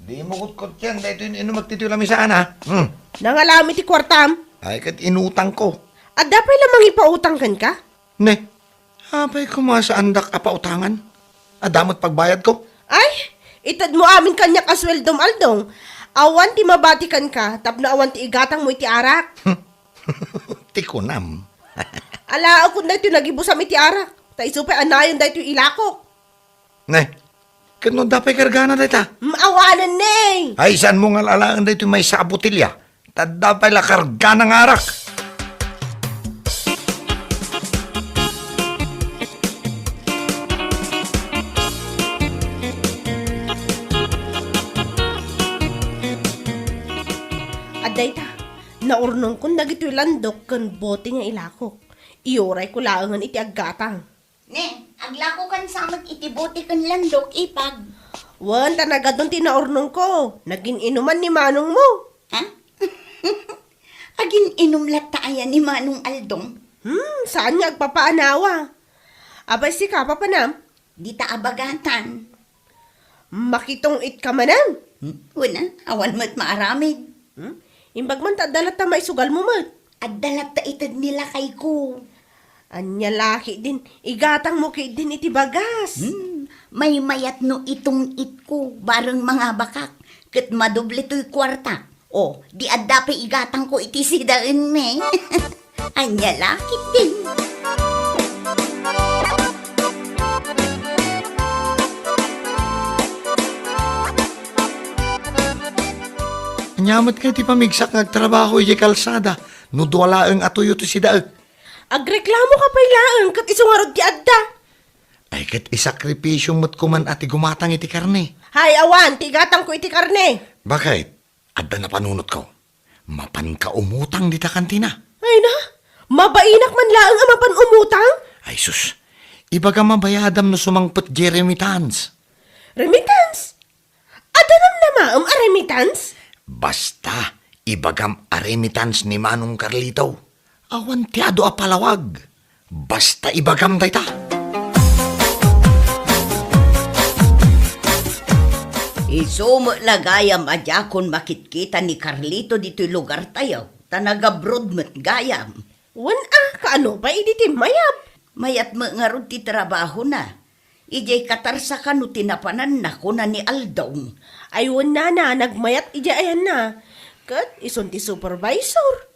dimo kutkotken daytoy inumek ditoy lamisaan, a. Hmm. Nangalaam iti kuartam? Ay, ket inutangko. Adda pay la mangipautang kenka? Ne, apay koma saandak a pautangan? Adda met pagbayadko? Ay, itedmo amin kaniak a sueldom, Aldong. Awan ti mabati kenka tapno awan ti igatangmo iti arak. Ti kunam. Alaekon daytoy nagibusam iti arak. Ta isu pay a nayon daytoy ilakok. Ne, ket no adda pay kargana dayta? Mm, awanen ne. Ay, saanmo nga al-alaen daytoy maysa a botelya? Ta adda pay la kargana nga arak. Adda ita, naurnongkon dagitoy landok ken bote nga ilakok. Iyurayko laengen iti aggatang. Ne, aglakokan sa met iti bote ken landok, ipag. Wen, ta nagadun ti naurnongko. Nagin-inuman ni manongmo. Ha? Agin-inum latta aya ni Manong Aldong? Hmm, saan nga agpapaanawa. Apay sika, papanam? Dita a bagatan. Makitong-itka manen? Hmm? Wen a, awan met maaramid. Hmm? Imbag man ta adda latta maisugalmo met. Adda latta ited ni lakayko. Ania la ketdin, igatangmo ketdin iti bagas. Hmm, maymayat no itong-itko, bareng mangabakak, ket madoble toy kuarta. O, di adda pay igatangko iti sidaenmi. Ania la ketdin. Ania met kay ti pamigsak nga agtrabaho idiay kalsada no dua laeng a tuyo ti sidaek? Agreklamoka pay laeng ket isu ngarud ti adda. Ay, ket isakripisyo met koman a ti gumatang iti karne. Hay, awan, ti igatangko iti karne. Bakit? Adda napanunotko. Mapanka umutang dita kantina. Ay na, mabainak man laeng a mapan umutang? Ay sus, ibagam a bayadam no sumangpet diay remittance. Remittance? Adda namnamaem a remittance? Basta, ibagam a remittance ni Manong Carlito. Awan ti adu a palawag. Basta ibagam dayta. Isu met la gayam a diakon makitkita ni Carlito ditoy lugartayo, ta nagabroad met gayam. Wen a, kaano pay idi ti mayat? Mayat met ngarud ti trabahona. Idiay Qatar sa kano ti napananna, kuna ni Aldaw. Ay wen nana, nagmayat idiay ayanna. Ket isun ti supervisor.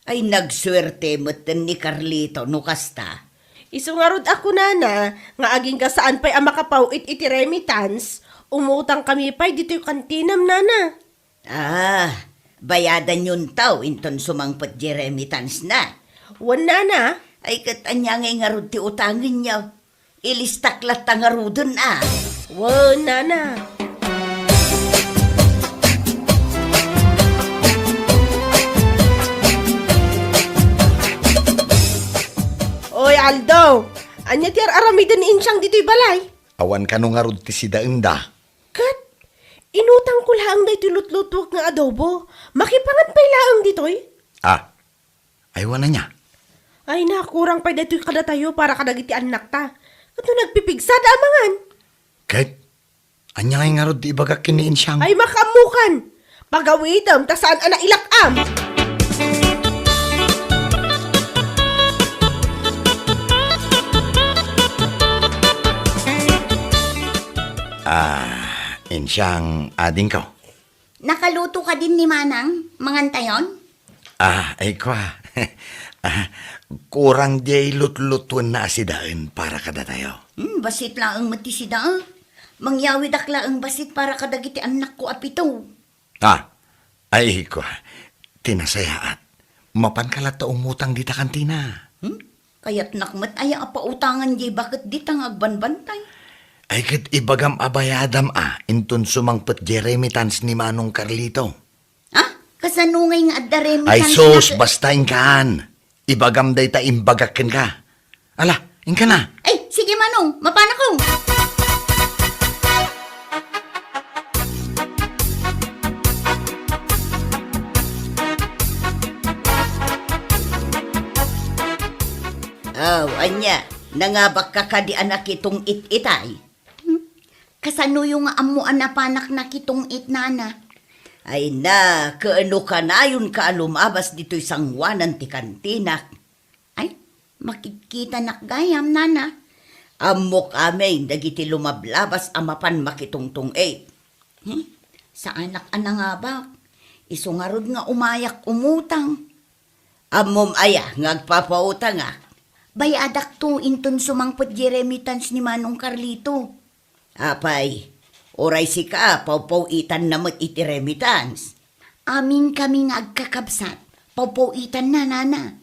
Ay, nagsuerte metten ni Carlito no kasta. Isu ngarud a kunana nga agingga saan pay a makapaw-it iti remittance, umutang kami pay ditoy kantinam, nana. Ah, bayadanyon taw inton sumangpet diay remittance na. Wen, nana. Ay, ket ania ngay ngarud ti utangenyo? Ilistak latta ngaruden a. Wen, nana. Oy, Aldo! Ania ti ar-aramiden ni Insiang ditoy balay? Awan kano ngarud ti sidaenda. Ket, inutangko laeng daytoy lutlutuek nga adobo. Makipangan pay laeng ditoy? Ah, ay, wen ania? Ay, nakurang pay daytoy kadatayo para kadagiti annakta. Ket no nagpipigsa, da a mangan. Ket, ania ngay ngarud ti ibagak ken ni Insiang? Ay, makaammokan! Pagawitem ta saan a nailak-am! Ah, Insiang, adingko. Nakaluto kadin ni Manang, mangantayon? Ah, ay kwa. Ah, kurang diay lutlutuenna a sidaen para kadatayo. Hmm, bassit laeng met ti sida. Mangyawidak laeng bassit para kadagiti annakko a pito. Ah, ay kwa. Ti nasayaat. Mapanka latta umutang dita kantina. Hmm? Kayatnak met aya a pautangan diay baket dita nga agbanbantay? Ay, ket ibagam a bayadam a inton sumangpet diay remittance ni Manong Carlito. Ah, kasano ngay nga adda remittance? Ay sus, na- basta inkan. Ibagam dayta imbagak kenka. Ala, inkan a. Ay, sige, Manong, mapanakon. Aw, ania, nangabakka kadi a nakitong-it itay? Hmm? Kasanoyo nga ammo a napanak nakitong-it, nana? Ay na, kaano kanayonka a lumabas ditoy sangoanan ti kantinak? Ay, makitkitanak gayam, nana. Ammok amin dagiti lumablabas a mapan makitungtong-it. Hmm? Saanak a nangabak. Isu ngarud nga umayak umutang. Ammom aya nga agpapautangak? Bayadakto inton sumangpet diay remittance ni Manong Carlito. Apay, uray sika, pawpaw-itanna met iti remittance. Amin kami nga agkakabsat, pawpaw-itanna, nana.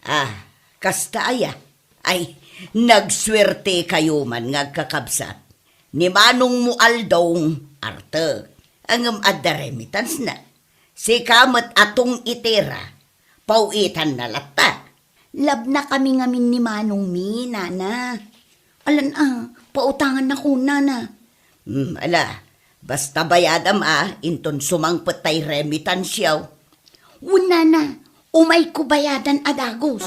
Ah, kasta aya? Ay, nagsuertekayo man nga agkakabsat. Ni manongmo Aldong, artek, ngem adda remittance na. Sika met a tong-itera, paw-itanna latta. Labnakami ngamin ni manongmi, nana. Alan a, pautangannakon, nana. Hmm, ala, basta bayadam a, inton sumangpet tay remittance-yo. Wen, nana, umayko bayadan a dagus.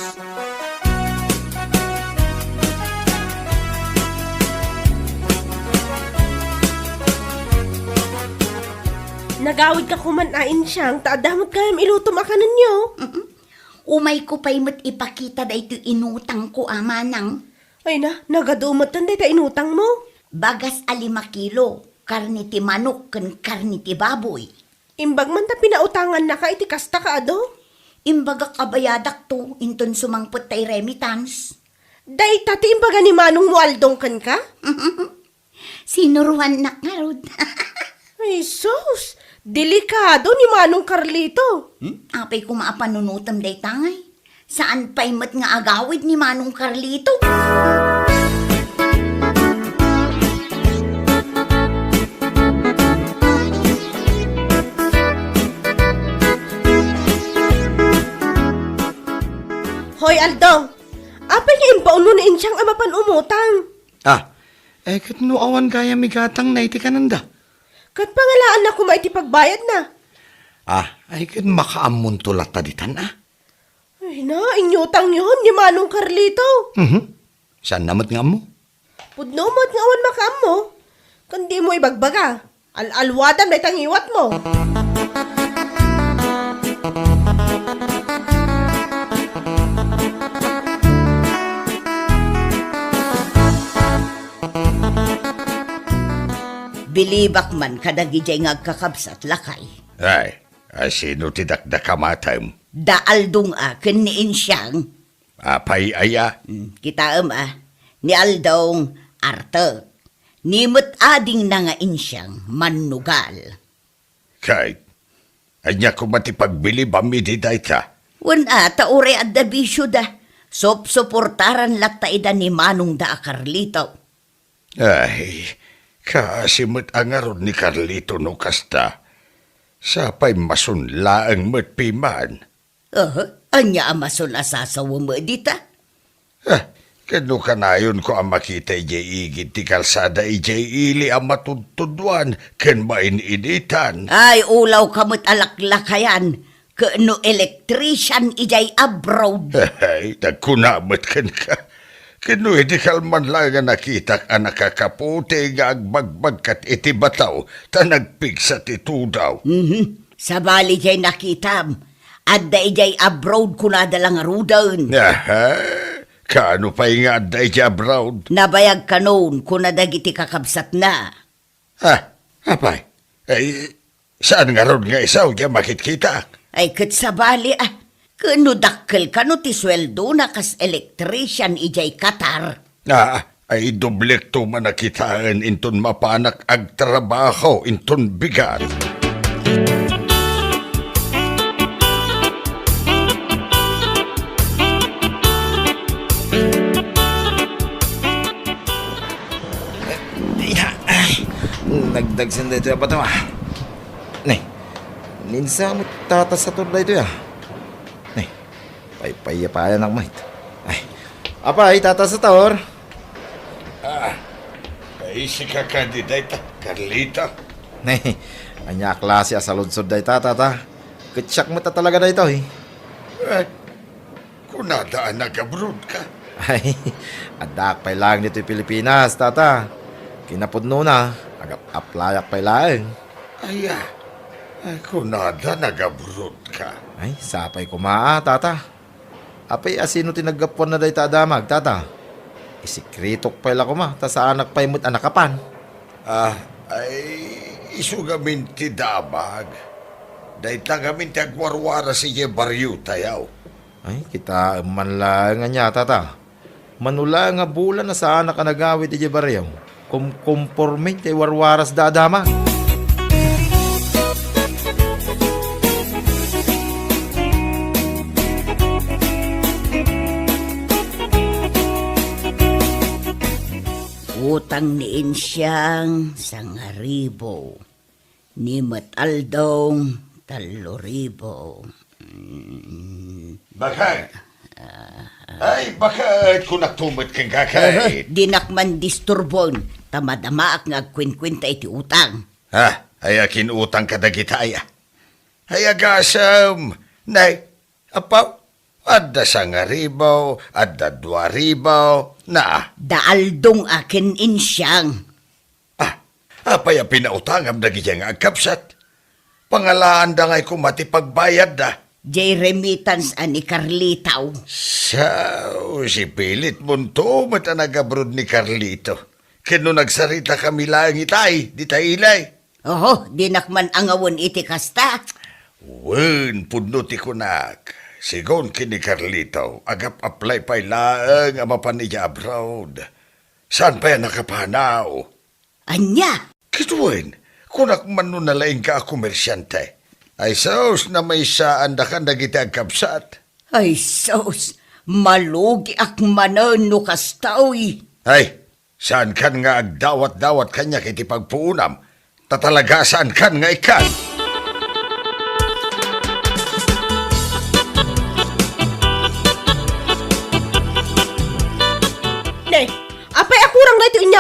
Nagawidka koman a, Insiang, ta adda met gayam ilutom a kanenyo. Mm-mm. Umayko pay met ipakita daytoy inutangko a manang. Ay na, nagadu metten dayta inutangmo. Bagas a lima kilo, karne ti manok ken karne ti baboy. Imbag man ta pinautangannaka iti kasta, kaadu? Imbagak a bayadakto inton sumangpet tay remittance. Dayta ti imbaga ni manongmo Aldong kenka? Sinuroannak ngarud. Ay, sus! Delikado ni Manong Carlito. Hmm? Apay koma a panunotem dayta ngay? Saan pay met nga agawid ni Manong Carlito? Hoy, Aldo! Apay nga imbaonmo ni Insiang a mapan umutang? Ah, eh, ket no awan gayam igatangna iti kanenda? Ket pangalaanna koma iti pagbayadna. Ah, ay ket makaammonto latta ditan, ah. Ay na, inyutangyon ni Manong Carlito. Mhm. Saanna met nga ammo? Pudno met nga awan makaammo. Ken dimo ibagbaga. Al-alwadam dayta ngiwatmo. Bilibak man kadagidiay nga agkakabsat, lakay. Ay, asino ti dakdakamatem? Da Aldong a ken ni Insiang. Apay aya? Hmm, kitaem a, ni Aldong, artek. Ni met adingna nga Insiang, mannugal. Kay, ania koma ti pagbilibam idi dayta? Wen a, ta uray adda bisioda. Supsuportaran latta ida ni manongda a Carlito. Ay, kaasi met a ngarud ni Carlito no kasta. Sapay masun laeng met piman. Aha, ania a masun a sasawem dita? Ah, ket no kanayonko a makita idiay igid ti kalsada idiay ili a matudtuduan ken main-initan. Ay, ulawka met a laklakayan, ket no electrician idiay abroad. Ay, nagkuna met kenka. Ket no idi kalman laeng a nakitak a nakakaputi nga agbagbagkat iti bataw ta nagpigsa ti tudaw. Mhm. Sabali diay nakitam, adda idiay abroad kunada la ngaruden. Aha, kaano pay nga adda idiay abroad? Nabayag kanon kuna dagiti kakabsatna. Ah, apay? Ay, saan ngarud nga isu diay makitkitak? Ay, ket sabali, ah. Ket no dakkel kano ti sueldona kas electrician idiay Qatar? Ah, ay doblekto man a kitaen inton mapanak agtrabaho inton bigat. Ay, nagdagsen daytoy a bato, ah. Nay, ninsa met Tata Sator daytoy, ah. Nay, paypayapayanak met. Ay, apay, Tata Sator? Ah, ay, sika kadi dayta, Carlito? Nay, ania a klase a saludsod dayta, Tata? Ket siak met a talaga daytoy. Eh, kunada a nag-abroad ka? Ay, addaak pay laeng ditoy Pilipinas, Tata. Kinapudnona, agap-aplayak pay laeng. Aya, ay, kunada nag-abroad ka? Ay, sapay koma, ah, Tata. Apay a sino ti naggapuanna dayta a damag, Tata? Isikretok pay la koma, ta saanak pay met a nakapan. Ah, ay, isu ngamin ti damag. Dayta ngamin ti agwarwaras idiay barriotayo. Ay, kitaem man laeng ania, Tata. Mano laeng a bulan a saanak a nagawid idiay barrio. Kumkomporme ti warwarasda a damag. Utang ni Insiang, sangaribu. Ni met Aldong, tallo ribu. Mm. Bakit? Ay, bakit kunakto met kenka, kay? Dinak man disturbon, ta madamaak nga agkuenkuenta iti utang. Ha? Ay, akin utang kadagita, ay, ah? Ay, agasem. Nay, Apo, adda sangaribu, adda duaribu, naa. Da Aldong a ken Insiang. Ah, apay a pinautangam dagidiay nga agkabsat? Pangalaanda ngay koma ti pagbayadda. Jay remittance a ni Carlito. Sao, sipilit monto met a nag-abroad ni Carlito. Ken no nagsarita kami laeng itay, ditay ilay. Oho, dinak man angawen iti kasta. Wen, pudno ti kunak. Sigun ken ni Carlito, agap-apply pay laeng a mapan idiay abroad. Saan pay a nakapanaw? Ania? Ket wen, kunak man no nalaingka a komersiante. Ay sus, namaysaandakan dagiti agkabsat. Ay sus, malugiak manen no kastoy. Ay, Saankan nga agdawat-dawat kaniak iti pagpuonam, ta talaga saankan nga ikkan.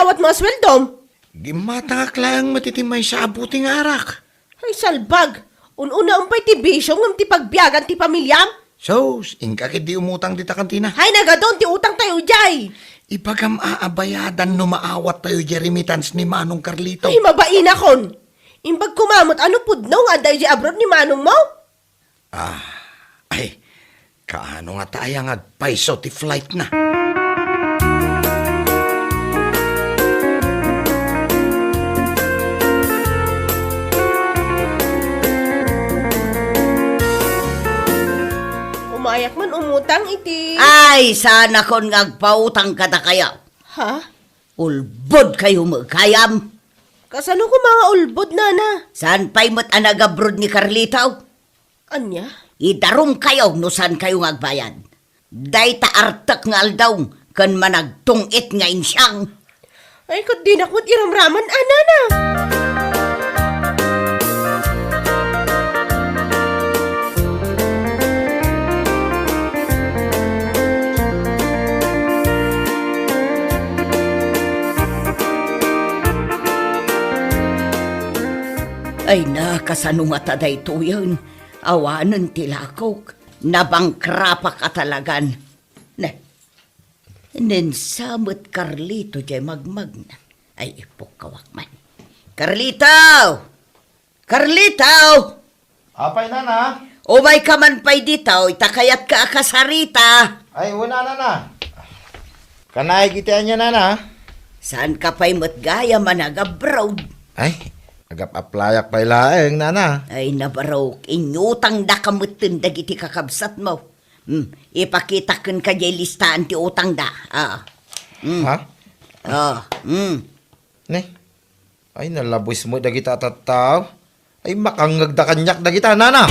Awat mo a sueldom? Gimmatangak laeng met iti maysa a buti nga arak. Ay, salbag! Un-unaem pay ti bisio ngem ti pagbiagan ti pamiliam? Sus, inka ketdi umutang dita kantina. Hay, nagadun ti utang tayo jay! Ibagam a abayadan no maawat tayo jay remittance ni Manong Carlito. Ay, mabainakon! Imbag koma met a no pudno nga adda jay abroad ni Manong mo? Ah, ay, kaano ngata aya nga agpayso ti flight na? Umayak man umutang iti Ay, saanakon nga agpautang kadakayo. Ha? Ulbod kayo met gayam. Kasano koma nga ulbod, nana? Saan pay met a nagabrod ni Carlito? Ania? Idarum kayo no saan kayo nga agbayad. Dayta artek nga aldaw ken managtung-it nga insiang. Ay, ket dinak met iramraman, a, nana. Ay, nakasano ngata daytoyen? Awanen ti lakok. Nabangkrapak a talagan. Ne. Nensa met Carlito jay magmagna. Ay, ipukkawak man. Carlito! Carlito! Apay, nana? Umayka man pay ditoy, ta kayatka a kasarita. Ay, wen, nana. Kanayon iti ania, nana? Saanka pay met gayam a nag-abroad? Ay, agap-aplayak pay laeng, nana. Ay, nabarok, inyutangdaka metten dagiti kakabsatmo. Hmm, ipakitak kenka jay listaan ti utangda. Ah. Hmm. Ha? Ah, hmm. Ne? Ay, nalabwis met dagita a tattao. Ay, makangngegda kaniak dagita, nana!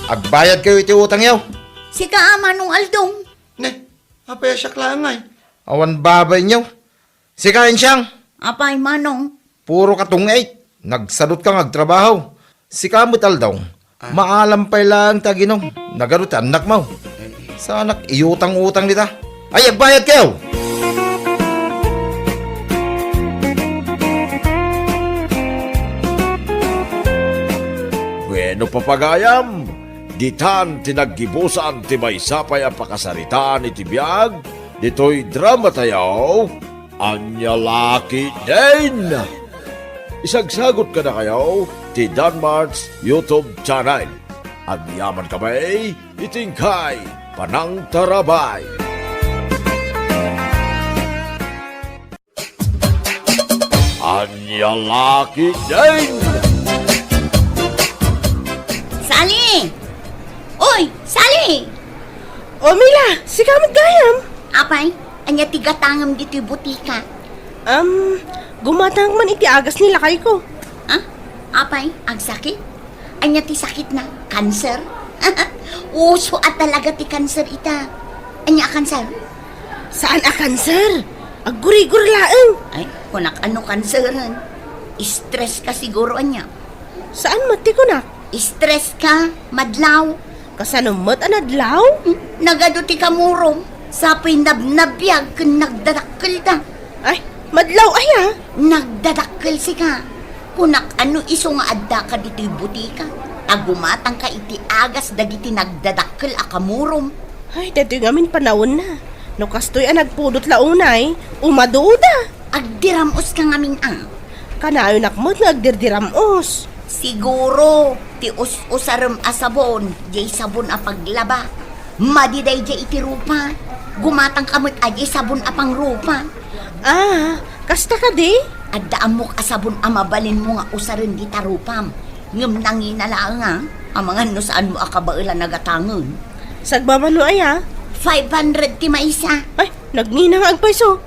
Agbayad kayo iti utangyo. Sika, Manong Aldong. Ne, apay a siak laeng ngay? Awan babainyo. Sika, Insiang. Apay, Manong? Puro ka tungit. Nagsadutka nga agtrabaho. Sika met, Aldong. Ah. Maalam pay laeng ti aginom. Nagadu ti annakmo. Saanak iutang-utang dita. Ay, agbayad kayo! Bueno, papagayam, ditan ti naggibusan ti maysa pay a pakasaritaan iti biag ditoy dramatayo. Ania la ketdin? Isagsagot kadakayo ti Danmart's YouTube channel. Agyaman kami iti inkay panangtarabay. Ania la ketdin? Sally! Uy, Sally! O, Mila, sika met gayam? Apay, ania ti gatangem ditoy butika? Am, gumatangak man iti agas ni lakayko. Ha? Apay, agsakit? Ania ti sakitna? Kanser? Uso a talaga ti kanser ita. Ania a kanser? Saan a kanser? Aggurigur laeng. Ay, kunak, ano kanseren? Stress ka siguro, ania? Saan met ti kunak? Stress ka, madlaw. Kasano met a nadlaw? Hmm, nagadu ti kamurom. Sapoy nabnabiag ken nagdadakkelda. Ay, madlaw aya? Nagdadakkel sika. Kunak, ano isu nga addaka ditoy butika? Ta gumatangka iti agas dagiti nagdadakkel a kamurom. Ay, daytoy ngamin panawenna. No kastoy a nagpudot la unay, umaduda. Agdiram-os ka ngamin a. Kanayonak met nga agdirdiram-os. Siguro, ti us-usarem a sabon, jay sabon a paglaba. Madi dayjay iti rupa. Gumatangka met a jay sabon a pangrupa. Ah, kasta kadi? Adda ammok a sabon a mabalinmo nga usaren dita rupam. Ngem nangina laeng a, amangan no saanmo a kabaelan a gatangen. Sagmamano aya? Five hundred ti maysa. Ay, nagngina nga agpayso.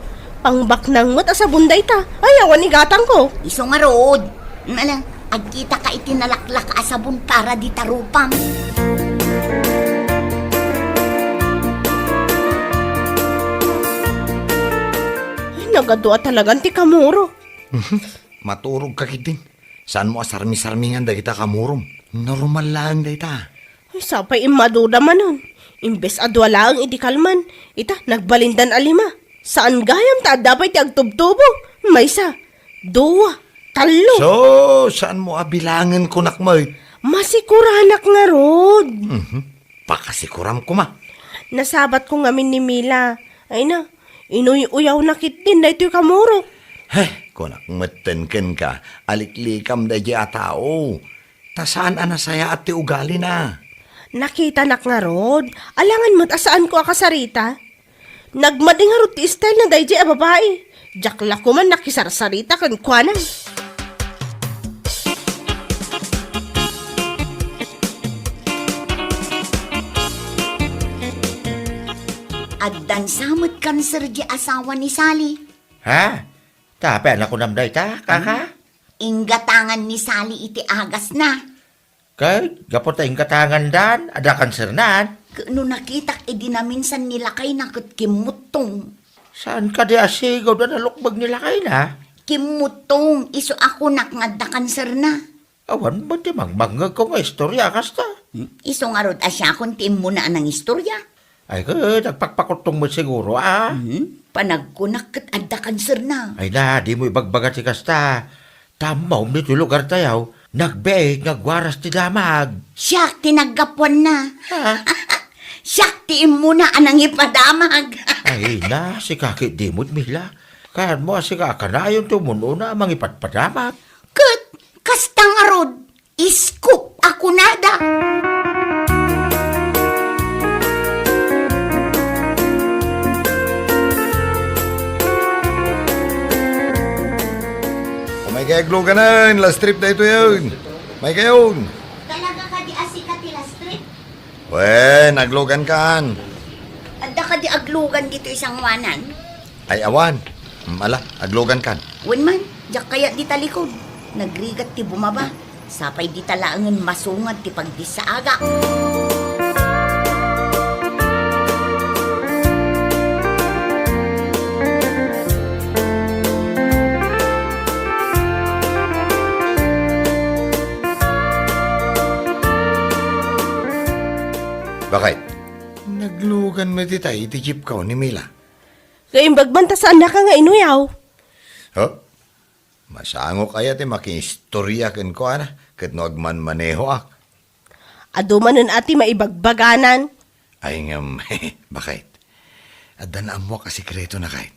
Pangbaknang met a sabon dayta. Ay, awan igatangko. Isu ngarud. Ala, agkitaka iti nalaklaka a sabon para dita rupam. Ay, nagadu a talagan ti kamuro. Maturog ka ketdin. Saanmo a sarmisarmingan dagita kamurom. Normal laeng dayta. Ay, sapay immaduda manen. Imbes a dua laeng idi kalman, ita, nagbalindan a lima. Saan gayam ta adda pay ti agtubtubo. Maysa, dua, tallo. So, saanmo a bilangen, kunak met? Masikuranak ngarud. Mhm. Pakasikuram koma. Nasabat ko ngamin ni Mila. Ay na, inuy-uyawna ketdin daytoy kamurok. Heh, kunak metten kenka, aliklikam daydiay a tao. Ta saan a nasayaat ti ugalina. Nakitanak ngarud, alangan met a saanko a kasarita. Nagmadi ngarud ti style na daydiay a babai. Diak la koman nakisarsarita kenkuana. Addan sa met kanser di asawa ni Sally. Ha? Tapay a nakunam dayta, kaka? Hmm? Inggatangan ni Sally iti agasna. Ket gapu ta inggatangandan, adda kansernan. Ket no nakitak idi naminsan ni lakayna ket kimmuttong. Saan kadi a sigud a nalukbeg ni lakayna? Kimmuttong, isu a kunak nga adda kanserna. Awan met ti mangmangngegko nga istorya a kasta. Isu ngarud a siakon ti immuna a nangistorya. Ay, ket agpakpakuttong met siguro, a? Hmm? Panagkunak ket adda kanserna. Ay na, dimo ibagbaga ti kasta. Ta ammom ditoy lugartayo, nagbiit nga agwaras ti damag. Siak ti naggapuanna. Ha? Siak ti immuna a nangipadamag. Ay na, sika ket dimo met, Mila. Kaanmo a sika a kanayon ti umun-una a mangipadpadamag. Ket kasta ngarud, scoop a kunada. Umaykayo agluganen, last trip daytoyen. Umaykayo. Talaga kadi a sika ti last trip? Wen, aglugankan. Adda kadi aglugan ditoy sangoanan? Ay, awan. Mm, ala, aglugankan. Wen man, diak kayat dita likod. Nagrigat ti bumaba. Sapay dita laengen masungad ti pagdissaagak. Bakit? Naglugan met itay iti jeepko ni Mila. Kaimbag man ta saannaka nga inuyaw. Huh? Masangok aya ti makiistorya kenkuana ket no agmanmanehoak? Adu manen a ti maibagbaganan. Ay ngem, bakit? Adda naammoak a sekretona, kayat.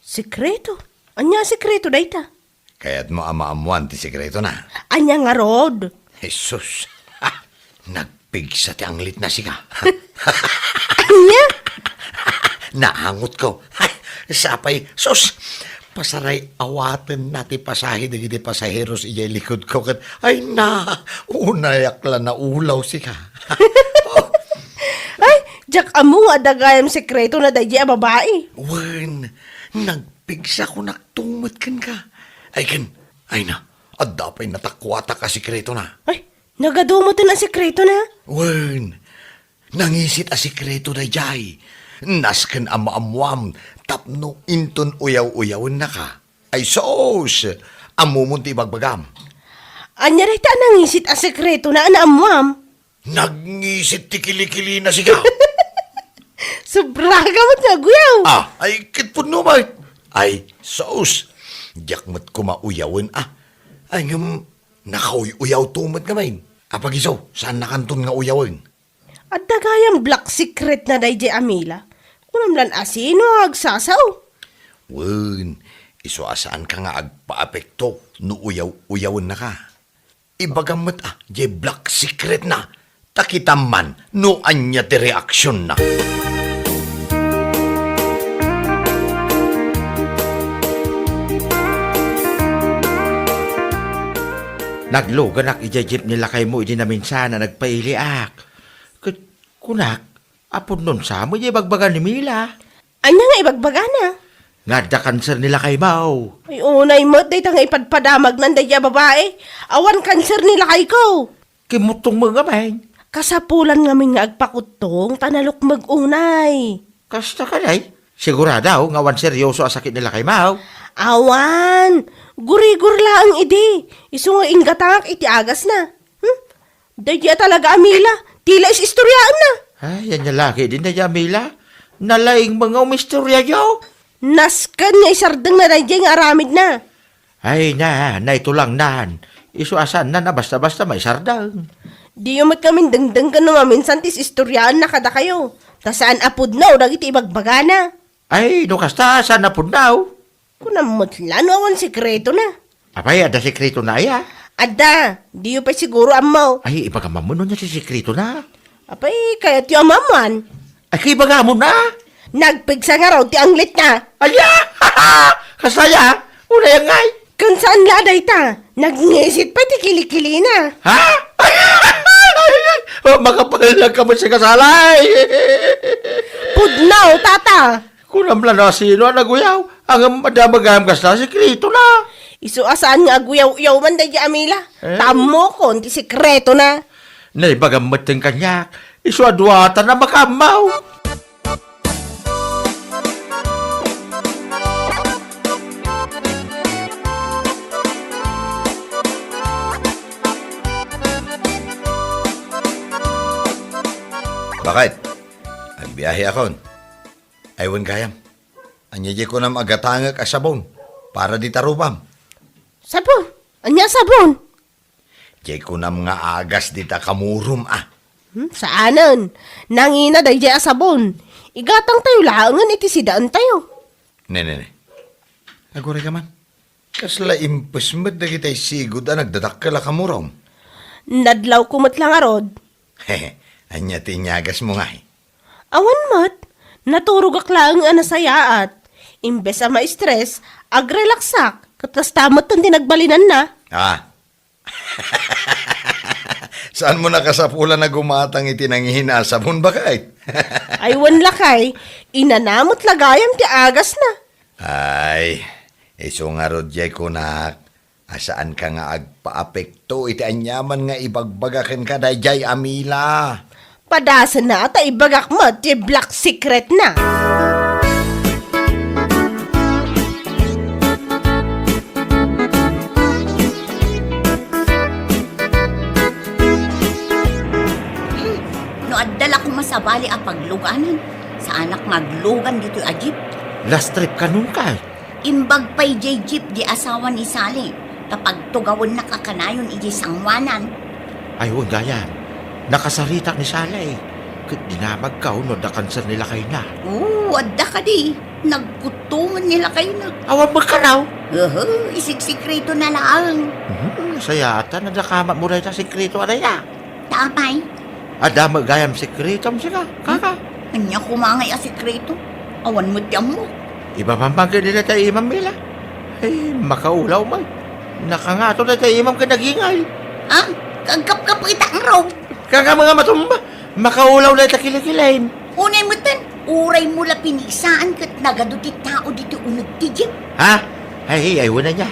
Sekreto? Ania a sekreto dayta? Kayatmo a maammoan ti sekretona? Ania ngarud? Jesus! Ha! Nagpigsa ti anglitna sika. Ania? Naangotko. Ay, sapay, sus! Pasaray-awatenna ti pasahe dagiti pasaheros idiay likodko ket, ay na, unayak la naulaw sika. Ay, diak ammo nga adda gayam sekretona daydiay a babai. Wen, nagpigsako naktumet kenka. Ay ken, ay na, adda pay natakuatak a sekretona. Ay, nagadu metten a sekretona? Wen, nangisit a sekreto daydiay. Nasken a maammoam tapno inton uyaw-uyawennaka. Ay sus! Ammomon ti ibagbagam. Ania dayta a nangisit a sekretona a naammoam? Nagngisit ti kilikilina sika. Sobraka met nga aguyaw. Ah, ay, ket pudno met. Ay, sus. Diak met koma uyawen, ah. Ay, ngem, nakauy-uyawto met ngamin. Apag isu, saannakanton nga uyawen? Adda gayam black secret na daydiay a Mila. Kunam lan a sino nga agsasao. Wen, isu a saanka nga agpaapekto no uyaw-uyawennaka. Ibagam met a, diay black secret na. Ta kitam man no ania ti reaksionna. Nagluganak idiay jeep ni lakaymo idi naminsan a nagpailiak. Ket kunak, a pudnon sa met diay ibagbaga ni Mila. Ania nga ibagbagana? Nga adda kanser ni lakaymo. Ay, unay met dayta nga ipadpadamagnan daydiay a babai. Awan kanser ni lakayko. Kimmuttong met ngamin. Kasapulan ngamin nga agpakuttong ta nalukmeg unay. Kasta kadi? Sigurado nga awan seryoso a sakit ni lakaymo? Awan. Gurigor laeng idi. Isu nga inggatangak iti agasna. Hmm? Daydiay a talaga a Mila, ti la is-istoriaenna. Ay, ania la ketdin daydiay a Mila? Nalaing met nga umistoriayo. Nasken nga isardengna daydiay nga aramidna. Ay na, naitulangnan. Isu a saanna a basta-basta maisardeng. Diyo met ngamin dengdenggen no maminsan ti is-istoriaenna kadakayo. Ta saan a pudno dagiti ibagbagana. Ay, no kasta, saan a pudno? Kunam met la no awan sekretona. Apay, adda sekretona aya? Adda, diyo pay siguro ammo. Ay, ibagam ammo no ania ti sekretona. Apay, kayatyo a maammoan? Ay, kaibagamon a? Nagpigsa ngarud ti anglitna. Aya! Kasta aya? Unay ngay? Ken saan la a dayta, nagngisit pay ti kilikilina. Ha? Oh, makapalag ka met sa kasalay. Pudno, tata. Kunam la no asino a naguyaw, ngem adda met gayam kasta sekretona. Isu a saan nga aguyaw-uyaw man daydiay a Mila. Eh? Ta ammokon ti sekretona. Naibagam metten kaniak, isu a duatan a makaammo. Bakit? Agbiahekon. Ay, wen gayam. Ania diay kunam a gatangek a sabon para dita rupam? Sabon? Ania a sabon? Diay kunam nga agas dita kamurom a. Hmm, saanen. Nangina daydiay a sabon. Igatangtayo laengen iti sidaentayo. Ne, ne, ne. Aguray ka man. Kasla impes met dagiti sigud a nagdadakkel a kamurom. Nadlawko met la ngarud. Ania ti inyagasmo ngay? Awan met. Naturogak laeng a nasayaat. Imbes a ma-stress, agrelaksak. Ket kasta met ti nagbalinanna. Ah. Saanmo nakasapulan a gumatang iti nangina a sabon, baket? Ay, wen lakay, inana met la gayam ti agasna. Ay, isu ngarud diay kunak, a saanka nga agpaapekto iti aniaman nga ibagbaga kenka daydiay a Mila. Padasenna ta ibagak met ti black secretna. Hmm, no adda la koma sabali a pagluganan, saanak nga aglugan ditoy a jeep. Last trip kanon kay? Imbag pay diay jeep di asawa ni Sally, ta pagtugawennaka kanayon idiay sangoanan. Ay, wen gayam. Nakasaritak ni Sally. Ket dinamagko no adda kanser ni lakayna. Oo, adda kadi. Nagkuttongen ni lakayna. Awan met kano? Aha, isigsikretona laeng. Hmm, sayaat a nadakamatmo dayta a sekreto a dayta. Ta apay? Adda met gayam sekretom sika, kaka. Ania koma ngay a sekreto? Awan met ti ammok. Ibabambang ket dita ta imam, Mila. Ay, makaulaw man. Nakangato dayta imam ket nagingay. Ah, kagkapkapetak ngarud. Kaka, mga matumba. Makaulaw dayta kilikilim. Unay metten, uraymo la pinigsaan ket nagadu ti tao ditoy uneg ti jeep. Ha? Ay, ay, wen aya.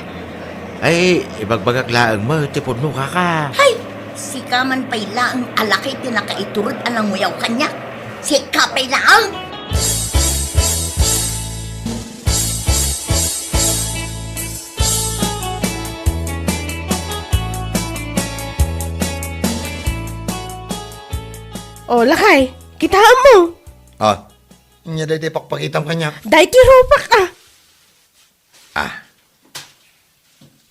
Ay, ibagbagak laeng met ti pudno, kaka. Hay! Sika man pay laeng a laki ti nakaitured a nanguyaw kaniak. Sika pay laeng! O, lakay, kitaem mo. Ah, ania daytoy pakpakitam kaniak? Daytoy rupak, ah. Ah.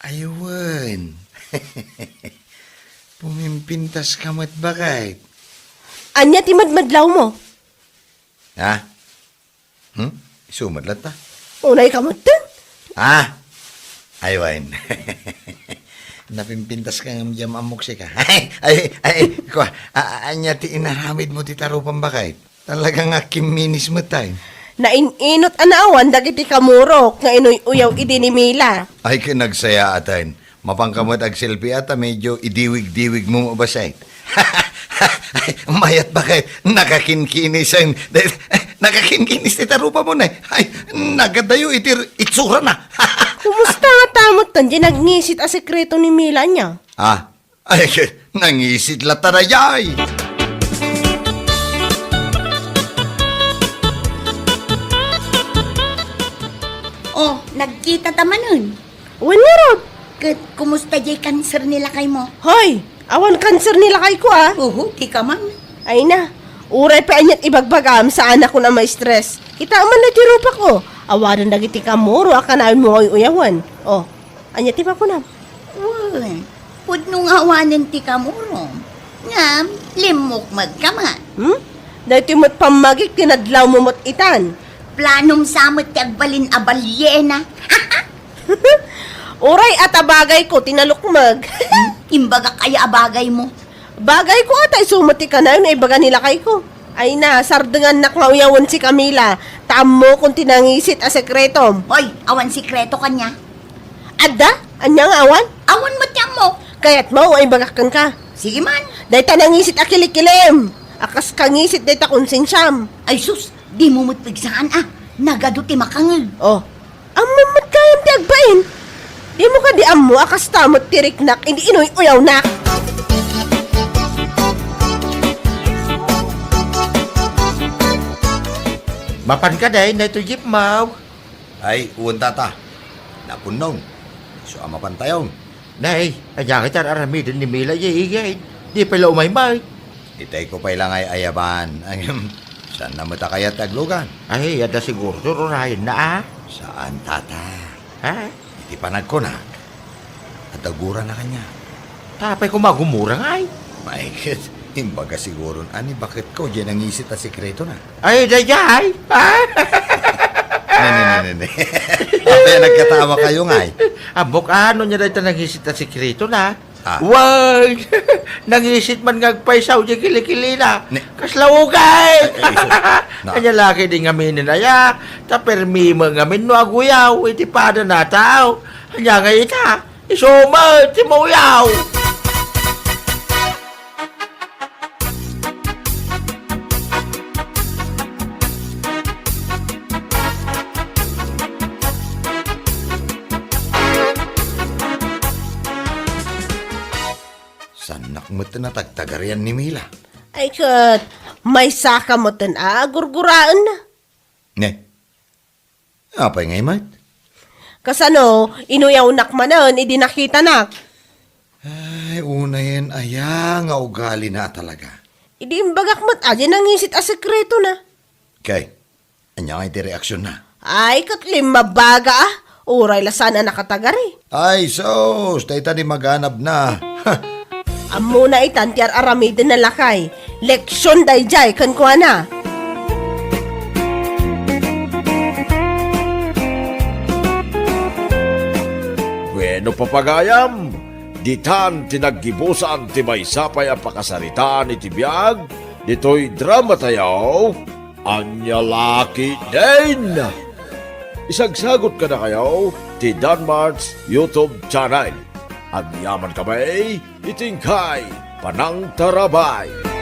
Ay wen. Pumimpintas ka met, baket. Ania ti madmadlaw mo? Ha? Hmm? Isu met latta? Unay ka met, ten? Ah! Ay, wen. Napimpintas ka ngem diam ammok sika. Ay, ay, ay, kua, a-, a-, ania ti inaramid mo ti tarupam, baket? Talaga nga kimminis met, ay. Nain-inot a naawan dagiti kamurok nga inuy-uyaw idi ni Mila. Ay, ken nagsayaat, ay. Mapanka met agselfie ta medio idiwig-diwig mo mabasit. Mayat, baket? Nakakinkinis, ay. Nakakinkinis ti tarupam, ay. Ay, nagadayo iti itsurana. Kumusta nga tamot tan di nagngisit a sekreto ni Mila niya? Ah, Ay, nangisit latta daydiay. Oh, nagkita ta manen. Wen ngarud. Ket kumusta diay kanser ni lakay mo? Hoy, Awan kanser ni lakayko, a. Uhu, ti kaman. Ay na, uray pay aniat ibagbagam, saanakon a ma-stress. Kitaem man daytoy rupako. Awanen dagiti kamuro a kanayon mo nga uyawen. O, ania ti makunam? Wen, pudno nga awanen ti kamurom. Ngem, limmukmegka met. Hmm? Daytoy met pammagik ti nadlawmo met itan. Planom sa met ti agbalin a baliena. Uray a ta bagayko ti nalukmeg. Hmm? Imbagak aya a bagaymo? Bagayko a ta isu met ti kanayon a ibaga ni lakayko. Ay na, sardengannak nga uyawen si Camila, ta ammokon ti nangisit a sekretom. Hoy, awan sekreto kaniak. Adda? Ania nga awan? Awan met ti ammok. Kayatmo a ibagak kenka? Sige man. Dayta nangisit a kilikilim, a kas kangisit dayta konsensiam. Ay sus, dimo met pigsaan a. Nagadu ti makangeg. O, ammom met gayam ti agbain. Dimo kadi ammo a kasta met ti riknak idi inuy-uyawnak? Mapan kadi daytoy jeepmaw? Ay, wen, tata. Napunnon. Isu a mapantayon. Nay, ania ngay ti ar-aramiden ni Mila idiay igid? Di pay la umaymay. Itayko pay la ngay ayaban. Ngem, saanna met a kayat ti aglugan? Ay, adda siguro ti urayenna, a? Saan, tata. Ha? Iti panagkunak, adda gurana kaniak. Ta apay koma a gumura ngay? Maikit, imbaga siguron a ni baketko diay nangisit a sekretona. Ay, daydiay! Ha? Ne, ne, ne, ne, ne. Apay a nagkatawakayo ngay? Ammok a no ania dayta nangisit a sekretona. Ah. Wen! Nangisit man nga agpaysaw diay kilikilina. Ne- Kasla ugay! Ay, ay, isu. Na. Ania la ketdi ngaminen aya, ta permi met ngamin no aguyaw iti padana a tao. Ania ngay ita? Isu met ti mauyaw! Saannak met a tagtagarian ni Mila. Ay ket, maysaka metten a gurguraenna. Ne? Apay ngay met? Kasano, inuyawnak manen idi nakitanak? Ay, unayen aya nga ugalina a talaga? Idi imbagak met a diay nangisit a sekretona. Kay, ania ngay ti reaksionna? Ay, ket limmabaga a. Uray la saan a nakatagari. Ay, sus, dayta di maganabna. Ha! Ammona itan ti ar-aramidenna lakay. Leksion daydiay kenkuana. Bueno, papagayam, ditan ti naggibusan ti maysa pay a pakasaritaan iti biag ditoy dramatayo. Ania la ketdin? Isagsagot kadakayo ti Danmart's YouTube channel. Agyamankami iti inkay panangtarabay.